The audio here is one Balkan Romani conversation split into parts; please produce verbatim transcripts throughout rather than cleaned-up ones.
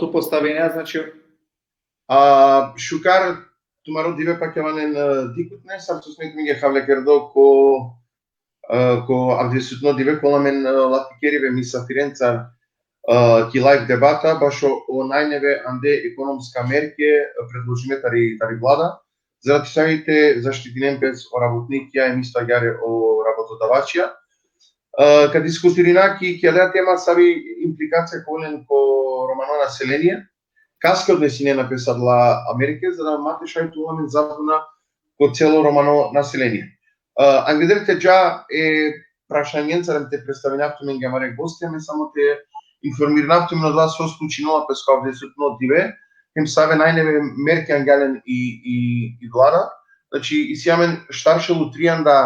tu postavine, znači. A, šukar, tumaro dive pakjavalen, e, dikutne, sar so sine tumenge havle kerdo ko, e, ko avdisutno dive kola amen, e, lafi keribe misafirencar, e, ki live debata, bašo o najneve ande ekonomska merke, e, predložime tari, tari vlada. Zaradi sar te zaštitinen pes o rabotnikija, em isto agjaar o rabotodavačija. E, ka diskutirina ki, ki adaja tema savi implikacija ka ovel len ko romano naselenie, kaske odnesinena pes adala merke, za da ma te šaj te ovel amen zabuna ko celo romano naselenie. E, angleder te dža e prašanjencar, em te predstavinav tumenge amare gostija, me samo te informirinav tumen odova so slučinela pes ko avdisutno dive, em save najneve merke angja len i, i, i vlada. Znači, isi amen štar šel u trianda,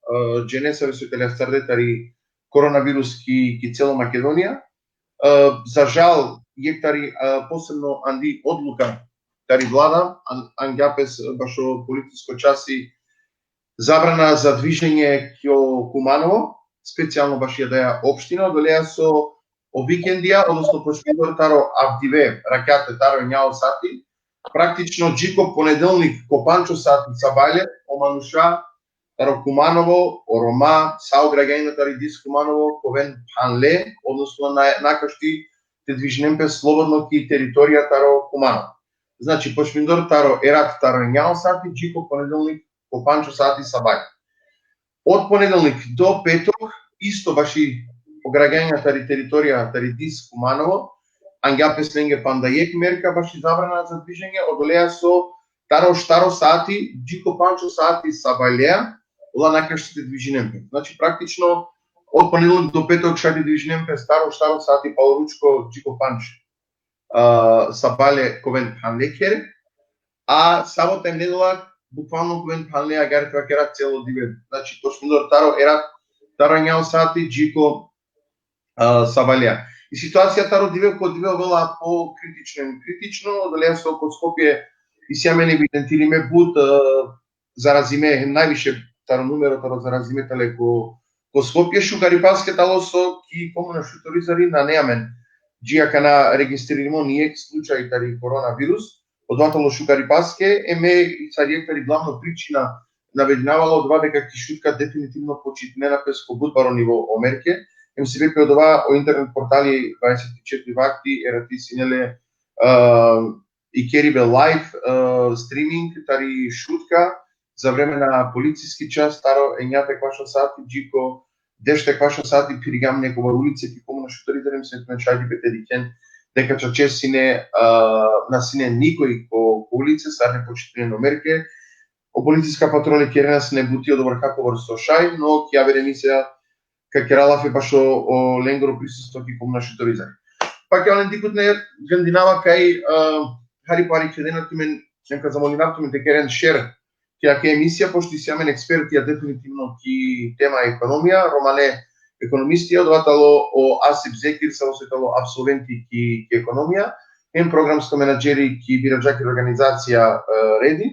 e, džene save so tele astarde tari koronavirus ki, ki celo Makedonija. E, za žal, jekh tari, e, posebno andi odluka tari vlada, an-, angja pes bašo policisko časi zabrana za dviženje ko Kumanovo, specijalno baši adaja opština, odoleja so o vikendija, odnosno počmindor taro avdive, rakjate taro enja o sati, praktično dži ko ponedelnik ko pandž o sati sabale, o manuša taro Kumanovo, o Roma, sa o gragjanja tari dis Kumanovo, ka oven phanle, odnosno na, na ka šaj te dvižinen pe slobodno ki teritorija taro Kumanovo. Znači, počmindor taro erat taro enja o sati, dži ko ponedelnik ko pandž o sati sabale. Od ponedelnik do petok, isto baši o gragjanja tari teritorija tari dis Kumanovo, angja pes lenge panda jekh merka baši zabrana za dviženje, odoleja so taro štar o sati, dži ko pandž o sati sabale, ola na ka šaj te dvižinen pe. Znači, praktično, od ponedelnik do petok šaj te dvižinen pe taro štar o sati palo ručko, dži ko pandž, a, sabale ka oven phanle khere, a sabota em nedela, bukvalno ka oven phanle agjaar te vakera celo dive. Znači, počmindor taro erat, taro enja o sati, dži ko, a, sabale. I situacija taro dive ko dive ovela po kritično em kritično, odoleja so ko Skopje isi amen evidentirime but, a, zarazime, hem najviše taro numero taro zarazime tale ko, ko Skopje. Šukaripaske talo so ki komuna Šuto Orizari nane amen dži akana registririmo nijekh slučaj tari koronavirus, odova talo šukaripaske, em sar jekh tari glavno pričina navedinava la odova deka ki Šutka definitivno počitnena pes ko but baro nivo o merke, em sebepi odova o internet portali dvadeset i četiri vakti erati sine le, a, i keribe live, e, streaming tari Šutka, za vreme na policiski čas, taro enja te ekvaš o sati, dži ko deš te ekvaš o sati, phirgjam nekobor ulice ki komuna Šuto Orizari, em sine tumen šajdipe te dikhen deka čače sine, e, na sine nikoj ko, ko ulice, sar ne počitnena o merke. O policiska patrole kerena sine buti odobor kakobor so šaj, no ki aver emisija ka kera lafi bašo o lengoro prisustvo ki komuna Šuto Orizari. Pa ka oven dikutne, gandinava kaj, e, hari po hari keda tumen, em ka zamolinav tumen te keren share ki akaja emisija, pošto isi amen ekspertija definitivno ki tema ekonomija, romane ekonomistija, odova talo o Asip Zekir, savo so talo absolventi ki, ki ekonomija, em programsko menadžeri ki biračaki organizacija, e, Redi.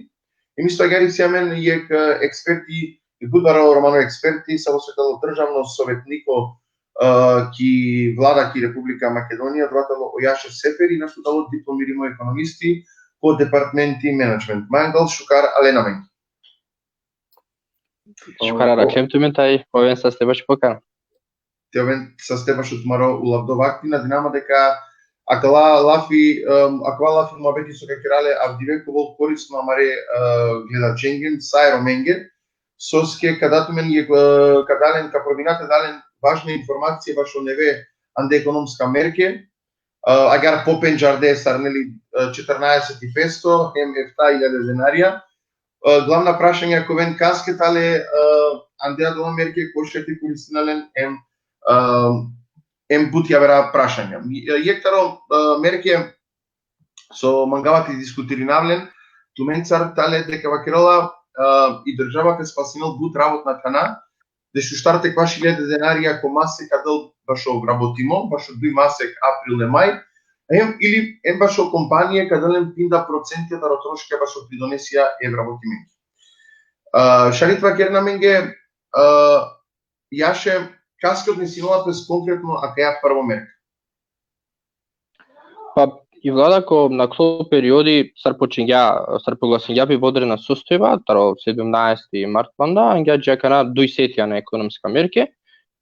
Em isto agjaar isi amen jekh, e, eksperti, i but baro romano eksperti, savo so talo državno sovetniko, e, ki vlada ki Republika Makedonija, odova talo o Jaše Seferi, našti talo diplomirimo ekonomisti ko departmenti menadžment. Mangal, šukar alen amenge. Šukar arakhlem tumen, taj oven saste baši pokana. Te oven saste bašo tumaro ulavdo vakti, nadinama deka akala lafi, em, akala lafi muhabeti so ka kera le avdive ka ovel korisno amare, e, gledačenge, sa e Romenge, soske ka da tumen, e, ka da len, ka probina te da len važne informacije bašo neve ande ekonomska merke, e, agjaar po pendžarde sar, neli, e, četrnaeset i petsto, hem efta iljade denarija. E, glavna prašanja ka oven kaske tale, e, ande adala merke, ko šaj te koristina len, em, e, em but javera prašanja. E, jekh taro, e, merke so mangava te diskutirinav len tumencar tale deka vakerela, e, i država ka spasinel but rabotna thana, dešuštar te ekvaš iljade denarija ko masek ka del bašo vrabotimo, bašo duj masek, april e maj, em, ili em bašo kompanije ka del len pinda procentija taro troškija bašo pridonesija e vrabotime. E, šaj li te vakeren amenge, e, Jaše, kaske odnesinela pes konkretno akaja prvo merka? Pa, i vlada ko naklo periodi sar počingja, sar proglasingja pe vanredna sostojiba, taro sedemnaesti mart panda, angja dži akana duj setija na ekonomska merke,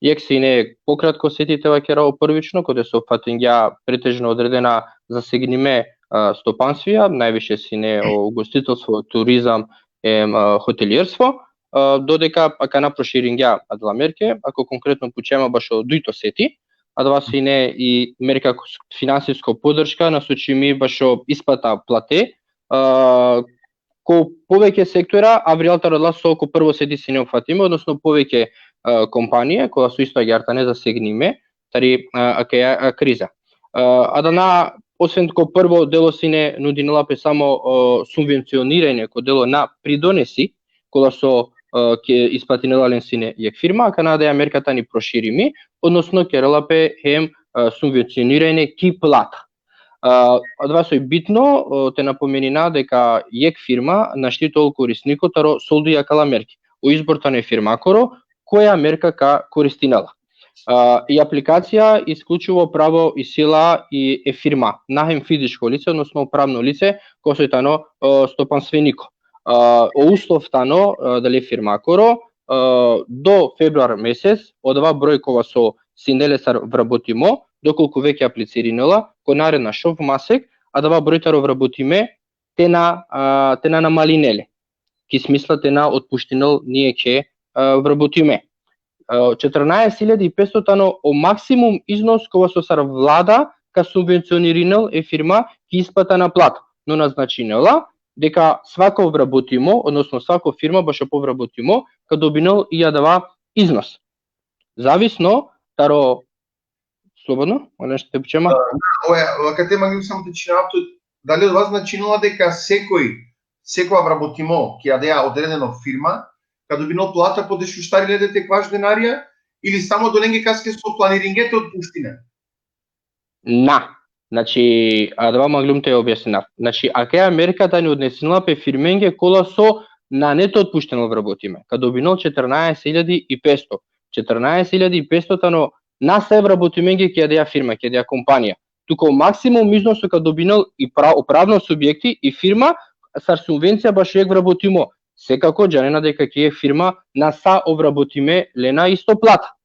jekh sine pokratko seti te vakera o prvično, kode so fatingja pretežno odredena zasegnime, a, stopanstvija, najviše sine o ugostitelstvo, turizam, em, a, hotelierstvo, a, dodeka akana proširingja adala merke, ako konkretno pučea ma bašo dujto seti, adava sine i merka ko s-, finansisko podrška nasočimi bašo isplata plate, a, ko poveke sektora, avrijal taro adala so ko prvo seti sine opfatime, odnosno poveke, a, kompanije, kola so isto agjaar tane zasegnime tari, a, akaja, a, kriza. A, adava, osven ko prvo delo sine nudinela pe samo, o, subvencioniranje ko delo na pridonesi, kola so, a, ke isplatinela len sine jekh firma, akana adaja merka tani proširimi, odnosno kerela pe hem, a, subvencioniranje ki plata. A, adava soj bitno, o, te napomenina deka jekh firma našti te ol korisniko taro solduj akala merke. O izbor tano e firmakoro, koja merka ka koristinela. A, i aplikacija isklučivo pravo i sila i e firma, na hem fizičko lice, odnosno pravno lice, kova soj tano, o, stopanstveniko. A, o uslov tano, a, adale firmakoro, a, do februar mesec, odova broj kova so sine le sar vrabotimo, dokolku veke aplicirinela, ko naredna šov masek, adava broj taro vrabotime te na, a, te na namalinel le. Ki smisla te na otpuštinel nijekhe, a, vrabotime. A, četrnaeset iljadi i petsto tano o maksimum iznos kova so sar vlada ka subvencionirinel e firma ki isplata na plata. No naznačinela deka svako vrabotimo, odnosno svako firma bašo po vrabotimo, ka dobinel i adava iznos. Zavisno taro, slobodno, a nešto te pučea ma? Da, oja, akate mangljum samo te čhinav tut, dali odova značinela deka sekoj, sekova vrabotimo ki adaja odredeno firma, ka dobinel plata po dešuštar iljade te ekvaš denarija, ili samo dolenge kaske so planiringe te otpuštinen? Na. Znači, adava mangljum te objasninav. Znači, akaja merka tani odnesinela pe firmenge kola so nane te otpuštinel vrabotime. Ka dobinel četrnaeset iljadi i petsto. Četrnaeset iljadi i petsto tano na sa e vrabotimenge ki adaja firma, ki adaja kompanija. Tuku o maksimum iznos so ka dobinel i pra-, o pravno subjekti i firma sar subvencija bašo jekh vrabotimo. Sekako, džanena deka ki jekh firma na sa o vrabotime lena isto plata.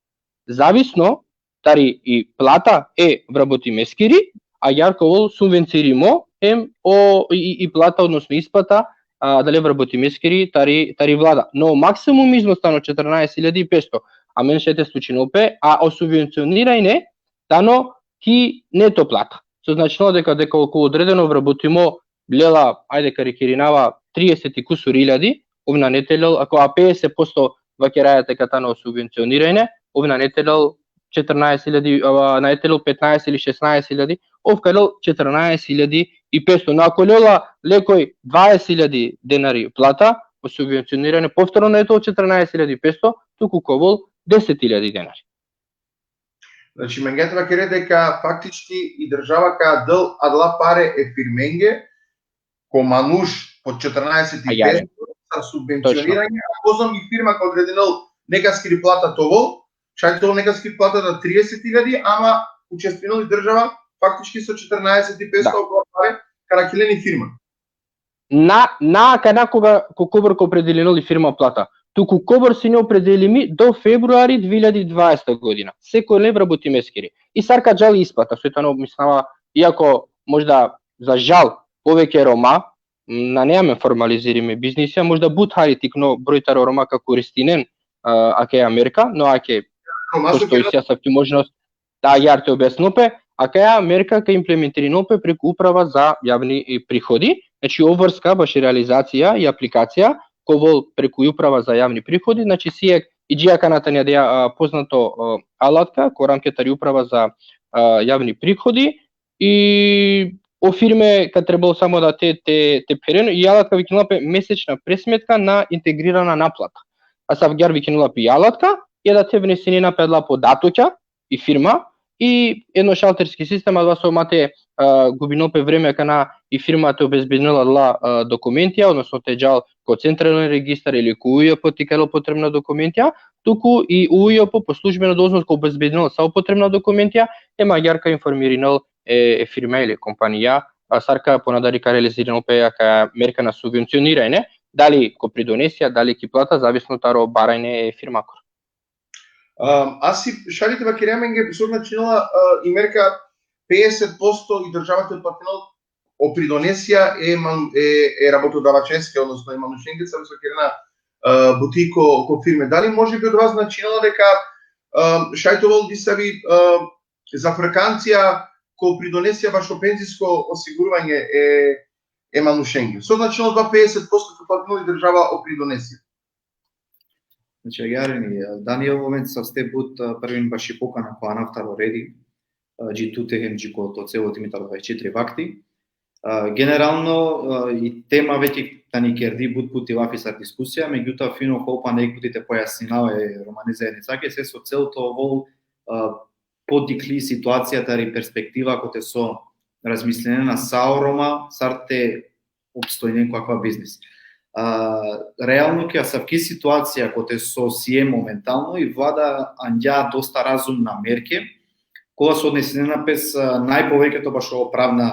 Zavisno tari i plata e vrabotimeskiri, agjaar ka ovel subvencirimo hem o, i, i plata, odnosno isplata, a, adale vrabotimeskiri tari, tari vlada. No maksimum iznos tano četrnaeset iljadi i petsto, amen šaj te slučinel pe, a o subvencioniranje tano ki neto plata. So značinela deka, deka ko odredeno vrabotimo lela, ajde karikirinava, trieset i kusur iljadi, ov nane te lel, ako a peeset posto vakeraja deka tano subvencioniranje, ov nane te lel četrnaeset iljadi, a, nane te lel petnaeset ili šesnaeset iljadi, ov ka lel četrnaeset iljadi i petsto. No ako lela lekoj dvaeset iljadi denari plata, o subvencioniranje povtorno nane te lel četrnaeset iljadi i petsto, tuku ka ovel deset iljadi denari. Znači, mangea te vakere deka faktički i država ka del adala pare e firmenge, ko manuš po četrnaeset i petsto, sar subvencioniranje, a kozom i firma ka odredinel nekaskiri plata te ovel, šaj te ovel nekaskiri plata da trieset iljadi, ama učestvinel i država faktički so četrnaeset i petsto, da, adala pare ka rakhi len i firma. Na, na akana koga, ko kobor ka opredelinel i firma plata. Tuku kobor sine opredelimi do februari dve iljadi dvaeseta godina. Sekoj len vrabotimeskiri. I sar ka džal isplata, soj tano, mislinava, iako možda za žal poveke Roma, m, nane amen formalizirime biznisija, možda but hari tikno broj taro Roma ka koristinen, a, akaja merka, no ake, pošto isi asavki možnost, da, agjaar te objasninav pe, akaja merka ka implementirinel pe preku Uprava za javni, e, prihodi, znači o vrska baši realizacija i aplikacija ka ovel preku Uprava za javni prihodi, znači si jekh, i dži akana tani adaja, a, poznato, a, alatka, ko ramke tari Uprava za, a, javni prihodi, i o firme ka trebel samo da te, te, te pheren, i alatka vikinela pe mesečna presmetka na integrirana naplata. Asavgjar vikinela pe i alatka, i da te vnesinena pe adala podatokja, i firma, i edno šalterski sistem, adava so ma te, a, gubinel pe vreme akana i firma te obezbedinel adala, a, dokumentija, odnosno te džal ko centralni registar ili ko UJP te ikalel potrebna dokumentija, tuku i UJP po službena dolžnost ka obezbedinel sa o potrebna dokumentija, hem agjaar ka informirinel e, e firma ili kompanija, a sar ka ponadari ka realizirinol pe akaja merka na subvencioniranje, dali ko pridonesija, dali ki plata, zavisno taro baranje e firmakoro. Um, a si šaj li te vakerea amenge so značinela, uh, i merka pedeset posto i država te platinol o pridonesija e, man, e, e rabotodavačeske, odnosno e manušenge so kerena, uh, buti ko, ko firme. Dali može bi odova značinela deka, um, šaj te ovel disavi, uh, zafrkancija ko pridonesija bašo penzijsko osiguruvanje e, e manušenge? So značinela odova pedeset posto so platinol i država o pridonesija? Znači, agjaar, Daniel, moment saste but, a, prvo baši pokana ko anav taro redi, a, dži tute hem dži ko to celo timi taro dvadeset četiri vakti. A, generalno, a, i tema veke tani kerdi but puti lafi sar diskusija, megjutoa fino kolpa nek puti te pojasninava e romane zaednicake, se so cel te ovel, a, podikli situacija tari perspektiva kote so razmislinena sa o Roma, sar te opstojnen ko akava biznis. A, realno ki asavki situacija kote so si e momentalno, i vlada angja dosta razumna merke, kola so odnesinena pes, a, najpoveke to bašo pravna,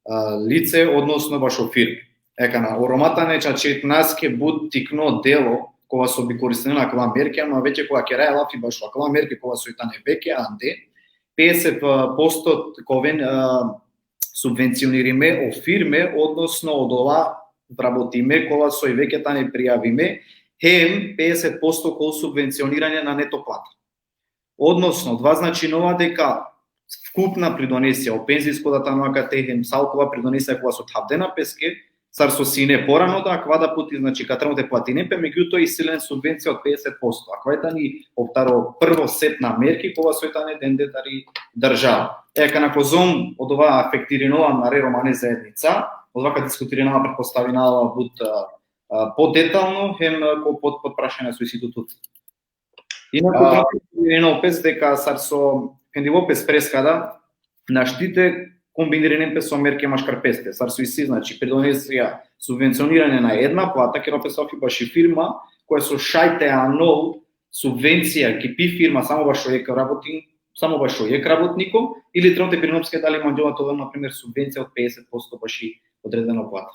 a, lice, odnosno bašo firme. E, kana, o Roma tane čačetnaske but tikno delo, kola so bi koristinena akava merke, ama veke kola keraja lafi bašo akava merke, kola so i tane veke ande, pedeset posto ka oven, a, subvencionirime o firme, odnosno odola vrabotime kola so i veke tane prijavime, hem pedeset posto ko subvencioniranje na neto plata. Odnosno, odova značinela deka vkupna pridonesija, o penzijsko da tano akate, hem sa okova pridonesija kola so thavdena peske, sar so sine porano, da akava da puti, znači, ka trebol te platinen pe, megjutoa isi len subvencija od pedeset posto. Akava i tani o taro prvo set na merki kola so i tane dende tari država. E, kana kozom odova afektirinela amare romane zaednica, odova ka diskutirinava, pretpostavinava but, a, a, podetalno, hem, a, ko pod, pod prašanja so isi tut. Inaku, a, trebol te kombinirinen pes deka sar so pendilo pes preska da, našti te kombinirinen pes o merke maškar peste, sar so isi, znači, pridonesija subvencioniranje na jedna plata, kero pes lafi baši firma, koja so šaj te anol subvencija ki pi firma samo bašo jekh rabotnik, samo bašo jekh rabotniko, ili trebol te birinol peske dali mangela te ovel, na primer, subvencija od pedeset posto baši odredeno plata.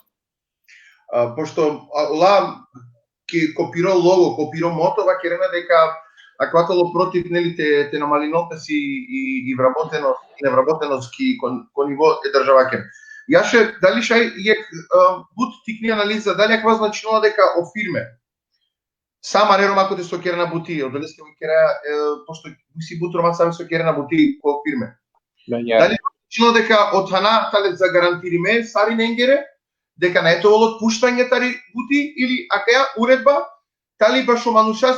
A, pošto, a, ola ki, ko piro logo, ko piro moto, vakerena deka akava tano protiv, neli, te, te namalinol pes i, i, i vrabotenost, nevrabotenost ki, ko, ko nivo e državake. Jaše, dali šaj jekh, a, but tikni analiza, dali akava značinela deka o firme sa amare Roma kote so kerena buti, odoleske kera, e, pošto isi but Roma save so kerena buti ko firme. Da, ja. Dali značinela deka o thana tale zagarantirime sarinengere, deka nane te ovel otpuštanje tari buti, ili akaja uredba tali bašo manuša,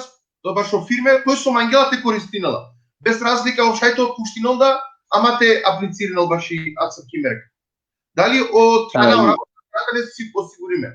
bašo firme koj so mangela te koristinela, bez razlika o šaj te otpuštinol da, ama te aplicirinol baši asavki merka? Dali o thana, da, ora, tale si osigurime?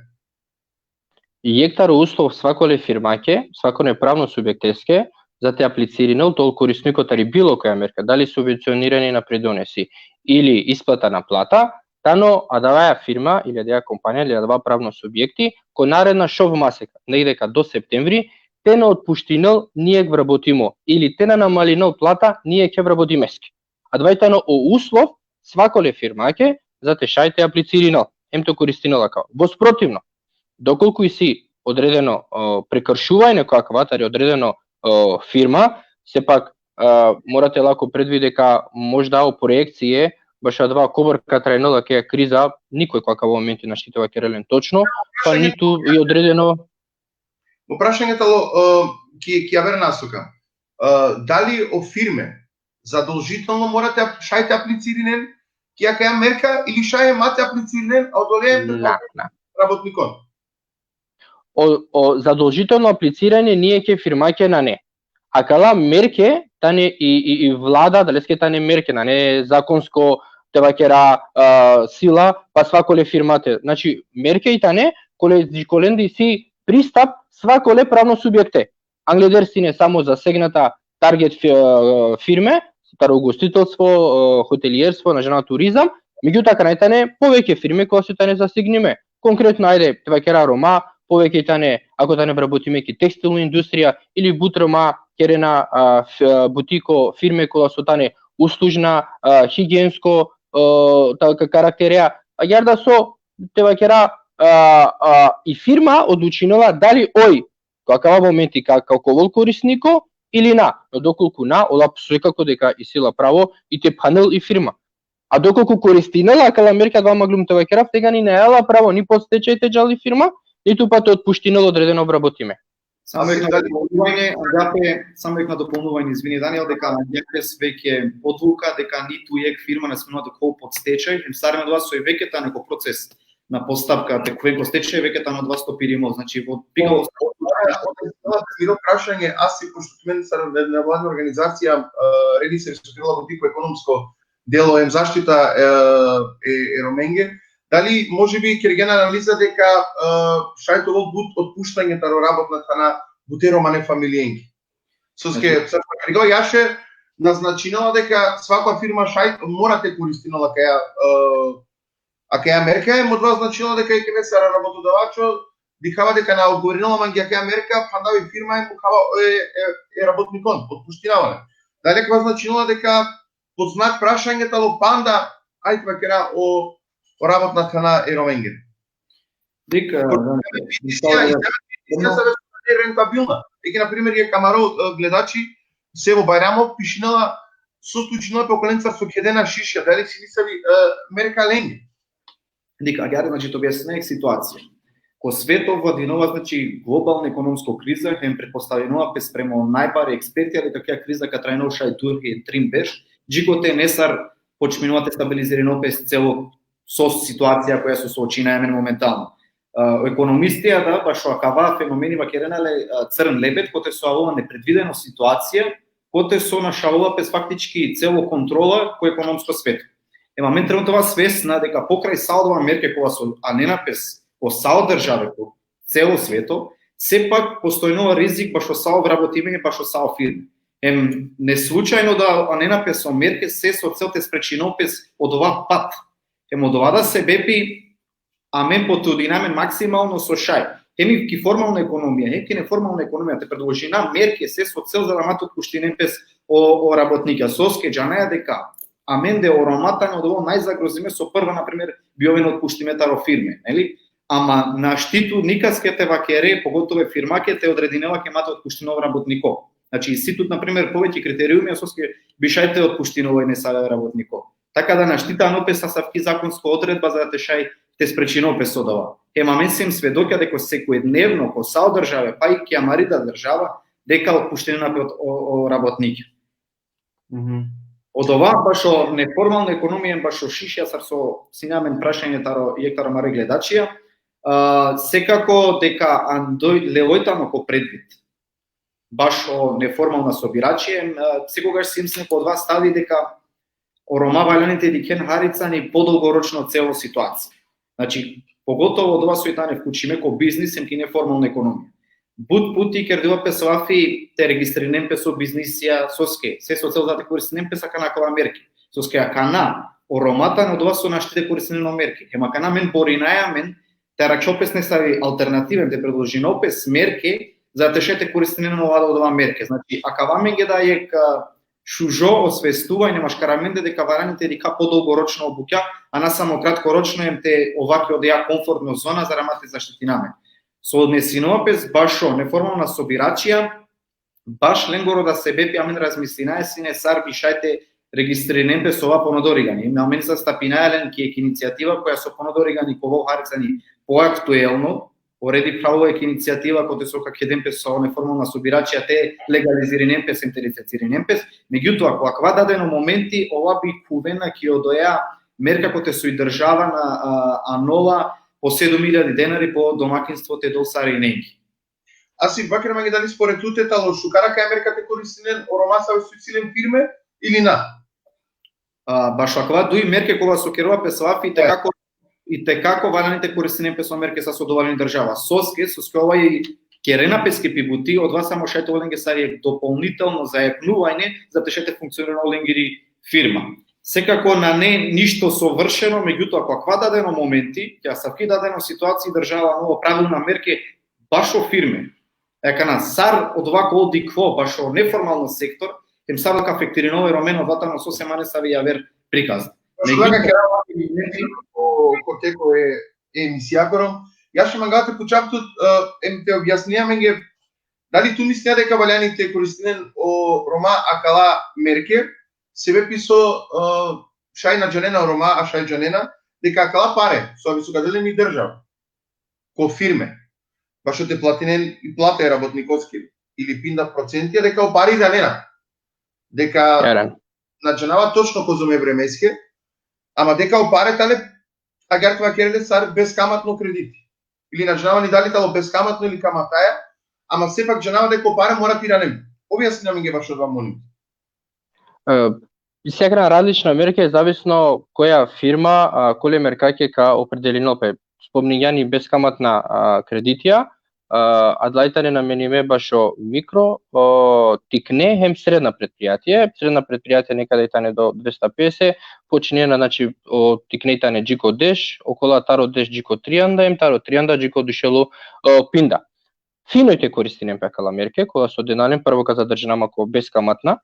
Jekh taro uslov svakole firmake, svakone pravno subjekteske, za te aplicirinel te ol korisniko tari bilo koja merka, dali subvencioniranje na pridonesi ili isplata na plata, tano adavaja firma ili adaja kompanija ili adava pravno subjekti, ko naredna šov maseka, negde ka do septembri, te na otpuštinel nijekh vrabotimo ili te na namalinel plata nijekhe vrabotimeske. Adava i tano o uslov svakole firmake, za te šaj te aplicirinel, hem te koristinel akava. Vosprotivno, dokolku isi odredeno, o, prekršuvanje ko akava tari odredeno, o, firma, sepak, a, mora te la ko predvid deka možda o proekcije, bašo adava kobor ka trajnel akaja kriza, nikoj ko akava momenti našti te vakerel len točno, pa nitu i odredeno. Mo prašanje tano, e, ki, ki aver nasoka. E, dali o firme zadolžitelno mora te ap-, šaj te aplicirinen ki akaja merka ili šaj ma te aplicirinen, a odoleja te, na, na, rabotnikon? O, o zadolžitelno apliciranje nijekhe firmake nane. Akala merke tane i, i, i vlada, adaleske tane merke, nane zakonsko te vakera, a, sila, pa svakole firmate. Znači, merke i tane, kole, kolende isi pristap svakole pravno subjekte. Angleder sine samo zasegnata target fi-, a, firme, taro ugostitelstvo, a, hotelierstvo, na džanav, turizam, megjutoa akana i tane poveke firme kola so i tane zasegnime. Konkretno, ajde, te vakera Roma, poveke i tane, ako tane vrabotime ki tekstilno industrija, ili but Roma kerena, a, f-, a, buti ko firme kola so tane uslužna, a, higiensko, e, ta, ka karakterea. Agjaar da so te vakera, a, a, i firma odlučinela dali oj, ko akava momenti ka, ka ovel korisniko ili na. No dokolku na, ola sekako deka isi la pravo i te phanel i firma. A dokolku koristinela akala merke, adava manglum te vakerav, tegani nane la pravo ni pod stečaj te džal i firma, nitu pa te otpuštinel odredeno vrabotime. Samo jekh na dopolnuvanje, agjaar pe, samo jekh na dopolnuvanje, izvini, Daniel, deka agjaar pe veke odluka deka nitu jekh firma na smenela te ovel pod stečaj, hem sarine odova so i veke tane ko proces na postapka te khuven ko stečaj, veke tano odova stopirimo. Znači, vo, piga... Miro prašanje, Asi, pošto tumen sar nevladina organizacija, e, Redi Servisotilo, ko ekonomsko delo hem zaštita, e, e, e Romenge, dali može bi kergjen analiza deka, e, šaj te ovel but otpuštanje taro rabotna thana bute romane familijenki? Soske, znači, sar so kergja Jaše, naznačinela deka svaka firma šaj mora te koristinela akaja, e, akaja merka, hem odova značinela deka i keve sar rabotodavačo dikhava deka na odgovorinela mange akaja merka, phandava i firma hem mukhava e, e, e rabotnikon, otpuštinava le. Dali akava značinela deka pod znak prašanje tano panda, aj te vakera, o, o rabotna thana e Romenge? Dik, e, Pošto da, isi, isi, isi, isi, isi, isi rentabilna. Eke, na primer, jekh amaro, e, gledači, Sevo Bajramov, pišinela so slučinela pe okolencar so kedena šišja, dali isi nesavi, e, merka lenge? Dik, agjaar, znači, te objasninav jekh situacija. Ko sveto vladinela, znači, globalna ekonomsko kriza, hem pretpostavinela pe spremo najbari ekspertija deka akaja kriza ka trajnel šaj duj, trin berš, dži kote nesar počminela te stabilizirinel pe celo so situacija koja so soočinaja amen momentalno. E, ekonomistija, da, bašo akava fenomeni vakerena le, e, crn lebed, kote so avela nepredvideno situacija, kote so našavela pes faktički celo kontrola ko ekonomsko sveto. Ema, amen trenutno ova svesna deka pokraj sa odova merke kova so anena pes ko sa o države, ko celo sveto, sepak postojnela rizik bašo sa o vrabotime, bašo sa o firme. Em, ne slučajno da anena pes o merke, se so cel te sprečinel pes odova pat. Em, odova da sebepi amen potrudinaja amen maksimalno so šaj. Hem i ki formalna ekonomija, hem ki neformalna ekonomija, te predložina merke, se so cel za da ma te otpuštinen pes o, o rabotnikja. Soske džanaja deka amende o Roma tane odova najzagrozime so prva, na primer, bi oven otpuštime taro firme, neli? Ama našti tu nikaske te vakere, pogotovo e firmake, te odredinel deka ma te otpuštine o rabotniko. Znači, isi tut, na primer, poveće kriteriumi, soske bi šaj te otpuštine o nesave rabotniko. Taka da našti te anel pes asavki zakonsko odredba za da te šaj te sprečinel pes odova. Hem amen siem svedokja deka sekojdnevno, ko sa o države, pa i ki amari da država, deka otpuštinena pe o, o, o rabotnikja. Mhm. Odova bašo neformalna ekonomija, bašo šišja, sar so sine amen prašanje taro, jekh taro amare gledačija, a, sekako deka andoj leloj tano ko predvid bašo neformalna sobiračija, a, sekogaš siem sine ko odova stavi deka o Roma valjani te dikhen harica ani podolgoročno celo situacija. Znači, pogotovo odova so i tane vklučime ko biznis, em ki neformalna ekonomija. But puti kerdela pes lafi te registrinen pes o biznisija, soske, se so cel za te koristinen pes akana akala merke. Soske akana, o Roma tane odova so našti te koristinen o merke. Hem akana amen borinaja amen te arakhel pes nesavi alternativa, te predložinel pes merke, za te šaj te koristinen odova, odova merke. Znači, akava amenge da jekh, a, šužo osvestuvanje maškar amende deka valjani te dikha podolgoročno o bukja, a na samo kratkoročno, em te ova ki odoja komfortno zona, za da ma te zaštitina amen. So odnesinela pes bašo neformalna sobiračija, baš lengoro da sebepi amen razmislinaja sine sar bi šaj te registrinen pes ova ponadorigani. Em amen zastapinaja len ki jekh inicijativa koja so ponadorigani ka ovel harica ani poaktuelno, o Redi phravela jekh inicijativa kote so ka kheden pes o neformalna sobiračija te legalizirinen pes, em te licencirinen pes. Megjutoa, ko akava dadeno momenti, ova bi khuvena ki odoja merka kote so i država na, a, anola po sedum iljadi denari po domakinstvo te del sarinenki. Asi, vaker mange dali spored tute tano šukar akaja merka te koristinen o Roma save so isi len firme ili na? A, bašo akava duj merke kova so kerela pes lafi, i te kako, i te kako valjani te koristinen pes o merke sar so dela len i država. Soske, soske ova i kerena peske pi buti, odova samo šaj te ovel lenge sar jekh dopolnitelno zajaknuvanje, za te šaj te funkcionira lengiri firma. Sekako nane ništo sovršeno, megjutoa, ko akava dadeno momenti, ki asavki dadeno situacija, država anola pravilna merke bašo firme. E, akana, sar odova ka ovel dikhlo bašo neformalno sektor, em sar ka afektirinol e Romen, odova tano sose ma nesavi javer prikaz. Pošto da ka kera o, ko teko e, e emisija koro, ja še mangava te pučav tut, e, em te objasnija amenge, dali tu mislinea deka valjani te koristinen o Roma akala merke, sebepi so, e, šaj na džanena o Roma, a šaj džanena, deka akala pare, so avi so ka del len i država ko firme, bašo te platinen i plata e rabotnikoske ili pinda procentija, deka o pare iranena. Deka na džanava točno kozom e vremeske, ama deka o pare tale, agjaar te vakere le, sar beskamatno krediti. Ili na džanava ni dali talo beskamatno ili kamataja, ama sepak džanava deka o pare mora te iranen. Objasnina amenge bašo adava, molim. E, isi akana različna merke, zavisno koja firma, a, kole merkake ka opredelinel pe. Spomningjan i beskamatna, a, kreditija, a, adala i tane namenime bašo mikro, o, tikne hem sredna pretprijatie. Sredna pretprijatie nekada i tane do dvesta pedeset, počinena, znači, o tikne i tane dži ko deš, okola taro deš dži ko trianda, hem taro trianda dži ko duj šel u, o, pinda. Fino i te koristinen pe akala merke, kola so dena len, prvo ka zadržina ma ko beskamatna.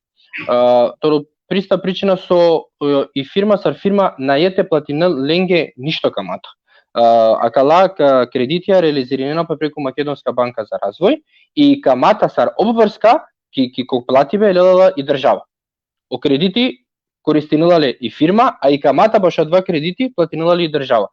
A, toro, pri ista pričina so, e, i firma sar firma nae te platinel lenge ništo kamata. A, akala ka-, kreditija realizirinena pe preku Makedonska banka za razvoj i kamata sar obvrska ki, ki ko platibe lela la i država. O krediti koristinela le i firma, a i kamata bašo adava krediti platinela le i država.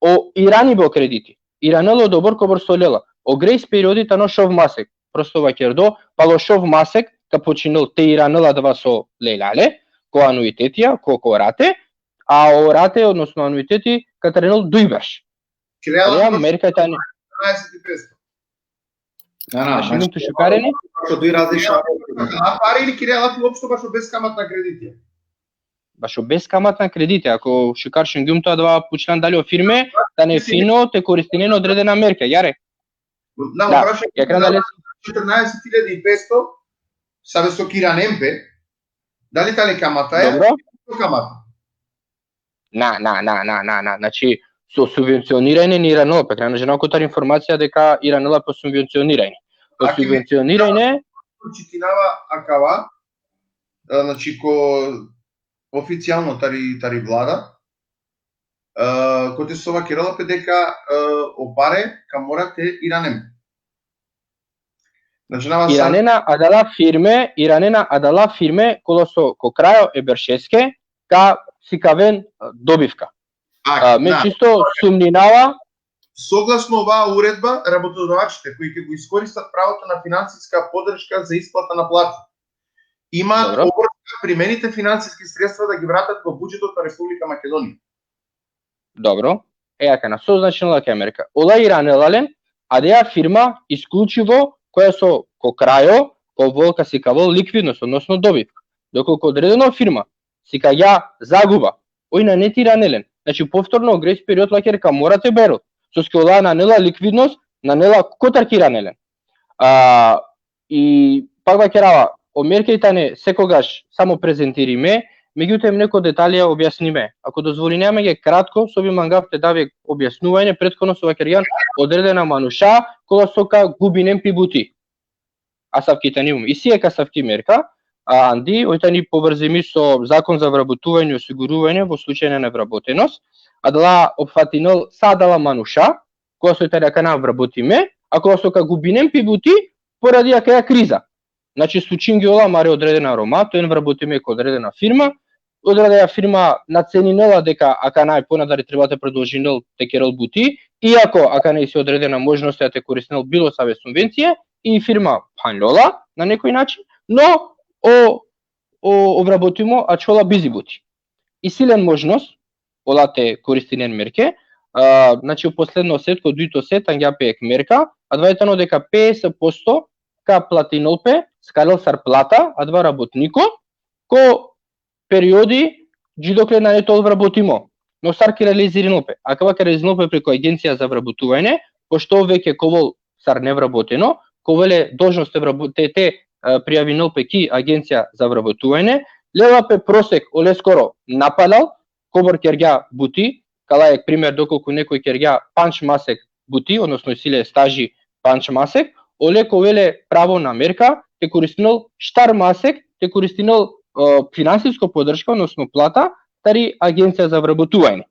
O iranibe o krediti iranela odobor kobor so lela. O grejs periodi tano šov masek, prosto vakerdo, palo šov masek ka počinel te iranel adava so lelja le, ko anuitetija, ko, ko rate, a o rate, odnosno anuiteti, ka trenel duj berš. Krea la, merka tane. Dvanaeset i petsto. Na, na, Znači, tu šukar ine? Bašo duj različna. A pare ili krea la uopšto bašo beskamatna kreditija? Bašo beskamatna kreditija, ako šukar šungjum tu, adava pučljan dali o firme tane fino te koristinen odredena merke, jare? Na, Da, prašam, ja krea dali četrnaeset hiljadi i petsto, save so ka iranen pe, dali tale kamataja? Dobro. Kamata. Na, na, na, na, na, na. Znači, so subvencioniranje ni iranela pe, kraj na džanav kotar informacija deka iranela pe subvencioniranje. O Aki- subvencioniranje, Čitinava akava, a, znači, ko oficijalno tari, tari vlada, a, kote so vakerela pe deka, a, o pare ka mora te iranen. Znači, nama sad iranena adala firme, iranena adala firme, kola so ko krajo e beršeske, ka sikaven, a, dobivka. A, A, me na, čisto sumninava, согласно оваа уредба, работодавачите кои ќе го искористат правото на финансиска поддршка за исплата на плати имаат Добро. Обврска примените финансиски средства да ги вратат во буџетот на Република Македонија. Dobro. E, akana, so značinela akaja merka? Ola iranela len, adaja firma isključivo koja so ko krajo, ko vol ka sikavol likvidnost, odnosno dobivka. Dokolku odredeno firma sikagja zaguba, oj nane te iranel len. Znači, povtorno grejs period lake ka mora te berel. Soske ola nane la likvidnost, nane la kotar ka iranel len. A, i pak vakerava, o merke i tane sekogaš samo prezentirime, međutim, neko detalija objasnime. Ako dozvolinea amenge kratko, so bi mangav te dav jekh objasnuvanje, prethodno so vakergjan, odredena manuša, kola so ka gubinen pi buti. Asavki tani mum. Isi jekh asavki merka, a, andi, oj tani povrzimi so Zakon za vrabotuvanje i osiguruvanje vo slučaj na nevrabotenost, adala opfatinel sa adala manuša, kola so i tane akana vrabotime, a kola so ka gubinen pi buti, poradi akaja kriza. Znači, slučingjola mare odredena Roma, te oven vrabotime ko odredena firma, odredena firma naceninela deka akana i ponadari treba te prodolžinel te kerel buti, iako akana isi odredena možnost te koristinel bilo save subvencije, i firma phanljola na nekoj način, no o, o, o vrabotimo ačhola bizi buti. Isi len možnost ola te koristinen merke, a, znači, o posledno set, ko dujto set, angja pe jekh merka, adava i tano deka pedeset posto ka platinel pe, sikarel sar plata, adava rabotniko, ko periodi, dži dokle nane te ol vrabotimo. No sar ka realizirinel pe? Akava ka realizirinel pe preko Agencija za vrabotuvanje, pošto veke ka ovol sar nevraboteno, ka ovel le dolžnost te vrabo-, te, te, e, prijavinel pe ki Agencija za vrabotuvanje, lela pe prosek oleskoro napalal, kobor kergja buti, kala jekh primer, dokolku nekoj kergja pandž masek buti, odnosno isi le staži pandž masek, ole ka ovel le pravo na merka, te koristinel štar masek, te koristinel, e, finansisko podrška, odnosno plata, tari Agencija za vrabotuvanje.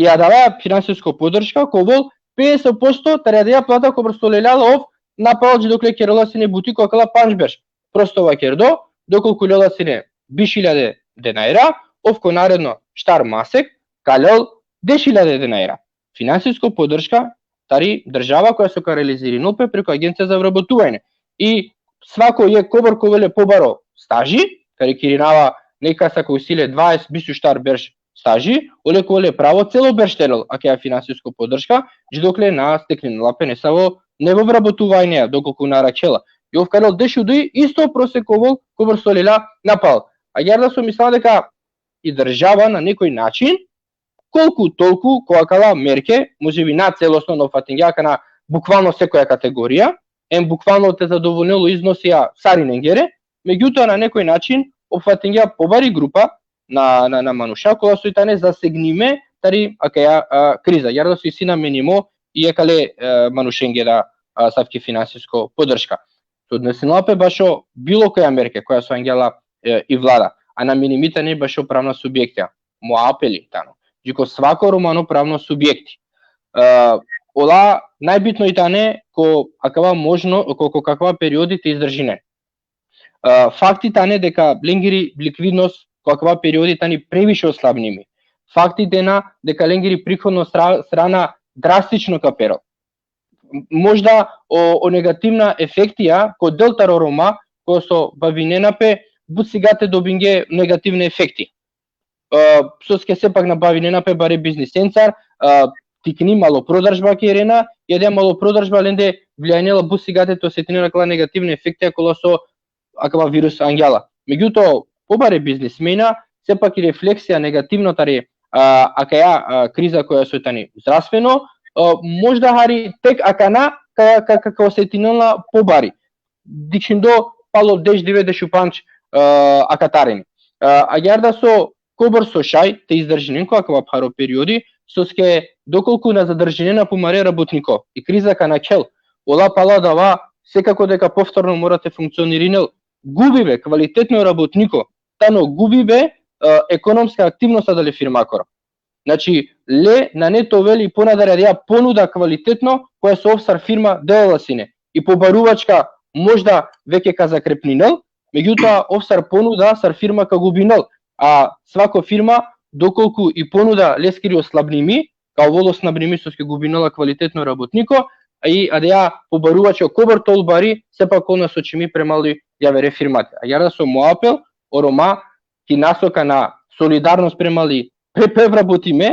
I adava finansijsko poddrška ka ovel pedeset posto tari adaja plata kobor so leljala ov napalal dži dokle kerela sine buti ko akala pandž berš. Prosto vakerdo, dokolku lela sine biš iljade denajra, ov ko naredno štar masek ka lel deš iljade denajra. Finansijsko poddrška tari država koja so ka realizirinel pe preku Agencija za vrabotuvanje. I svako jekh kobor ka ovel le pobaro staži, karikirinava, nekasa ka isi le dvaeset, biš u štar berš staži, ole ka ovel le pravo celo berš te lel akaja finansijsko poddrška, dži dokle na steklinela pe nesavo nevo vrabotuvanje, dokolku na arakhela. I ov ka lel deš u duj, isto prosek ka ovel kobor so lelja napalal. Agjaar da so mislam deka i država na nekoj način, kolku tolku, ko akala merke, možebi na celosno, no opfatingja akana bukvalno sekoja kategorija, em bukvalno te zadovoljinel o iznosija sarinengere, megjutoa na nekoj način opfatingja pobari grupa na, na, na manuša, kola so i tane zasegnime tari akaja, a, kriza. Agjaar da so isi namenimo i akale, e, manušenge da, a, asavki finansijsko poddrška. So odnosinela pe bašo bilo koja merke koja so angja la, e, i vlada, a namenimi tane bašo pravna subjektija. Mo apeli tano. Dži ko svako romano pravno subjekti. E, ola najbitno i tane ko akava možno, ko, ko akava periodi te izdržinen. E, fakti tane deka lengiri likvidnost ko akava periodi tani previše oslabnimi. Fakti tena deka lengiri prihodno stra-, strana drastično ka perel. Možda o, o negativna efektija ko del taro Roma, ko so bavinena pe, but sigate dobinge negativne efekti. E, soske sepak na bavinena pe bare biznisencar, e, tikni malo prodažba kerena, i adaja malo prodažba lende vlijajnela but sigate te osetinen akala negativne efektija kola so akava virus angja la. Megjutoa, pobare biznismena, sepak i refleksija negativno tari, a, akaja, a, kriza koja so tani zdravstveno, a, možda hari tek akana ka, ka, ka, ka osetinela pobari. Dikšindo palo deš dive, deš u pandž, a, akatareni. A, agjaar da so kobor so šaj te izdržinen ko akava pharo periodi, soske dokolku na zadržinena pumare rabotniko, i kriza ka nakhel, ola pala adava, sekako deka povtorno mora te funkcionirinel. Gubibe kvalitetno rabotniko, tano gubibe, e, ekonomska aktivnost adale firmakoro. Znači, le nane te ovel i ponadari adaja ponuda kvalitetno, koja so ov sar firma dela la sine. I pobaruvačka možda veke ka zakrepninel, megjutoa ov sar ponuda, sar firma ka gubinel. A svako firma, dokolku i ponuda leskiri oslabnimi, ka ovel oslabnimi soske gubinela kvalitetno rabotniko, a i adaja pobaruvačka kobor te ol bari, sepak ka ol nasočimi prema li javere firmate. Agjaar da so mo apel o Roma, ki nasoka na solidarnost prema li pre-, prevrabotime,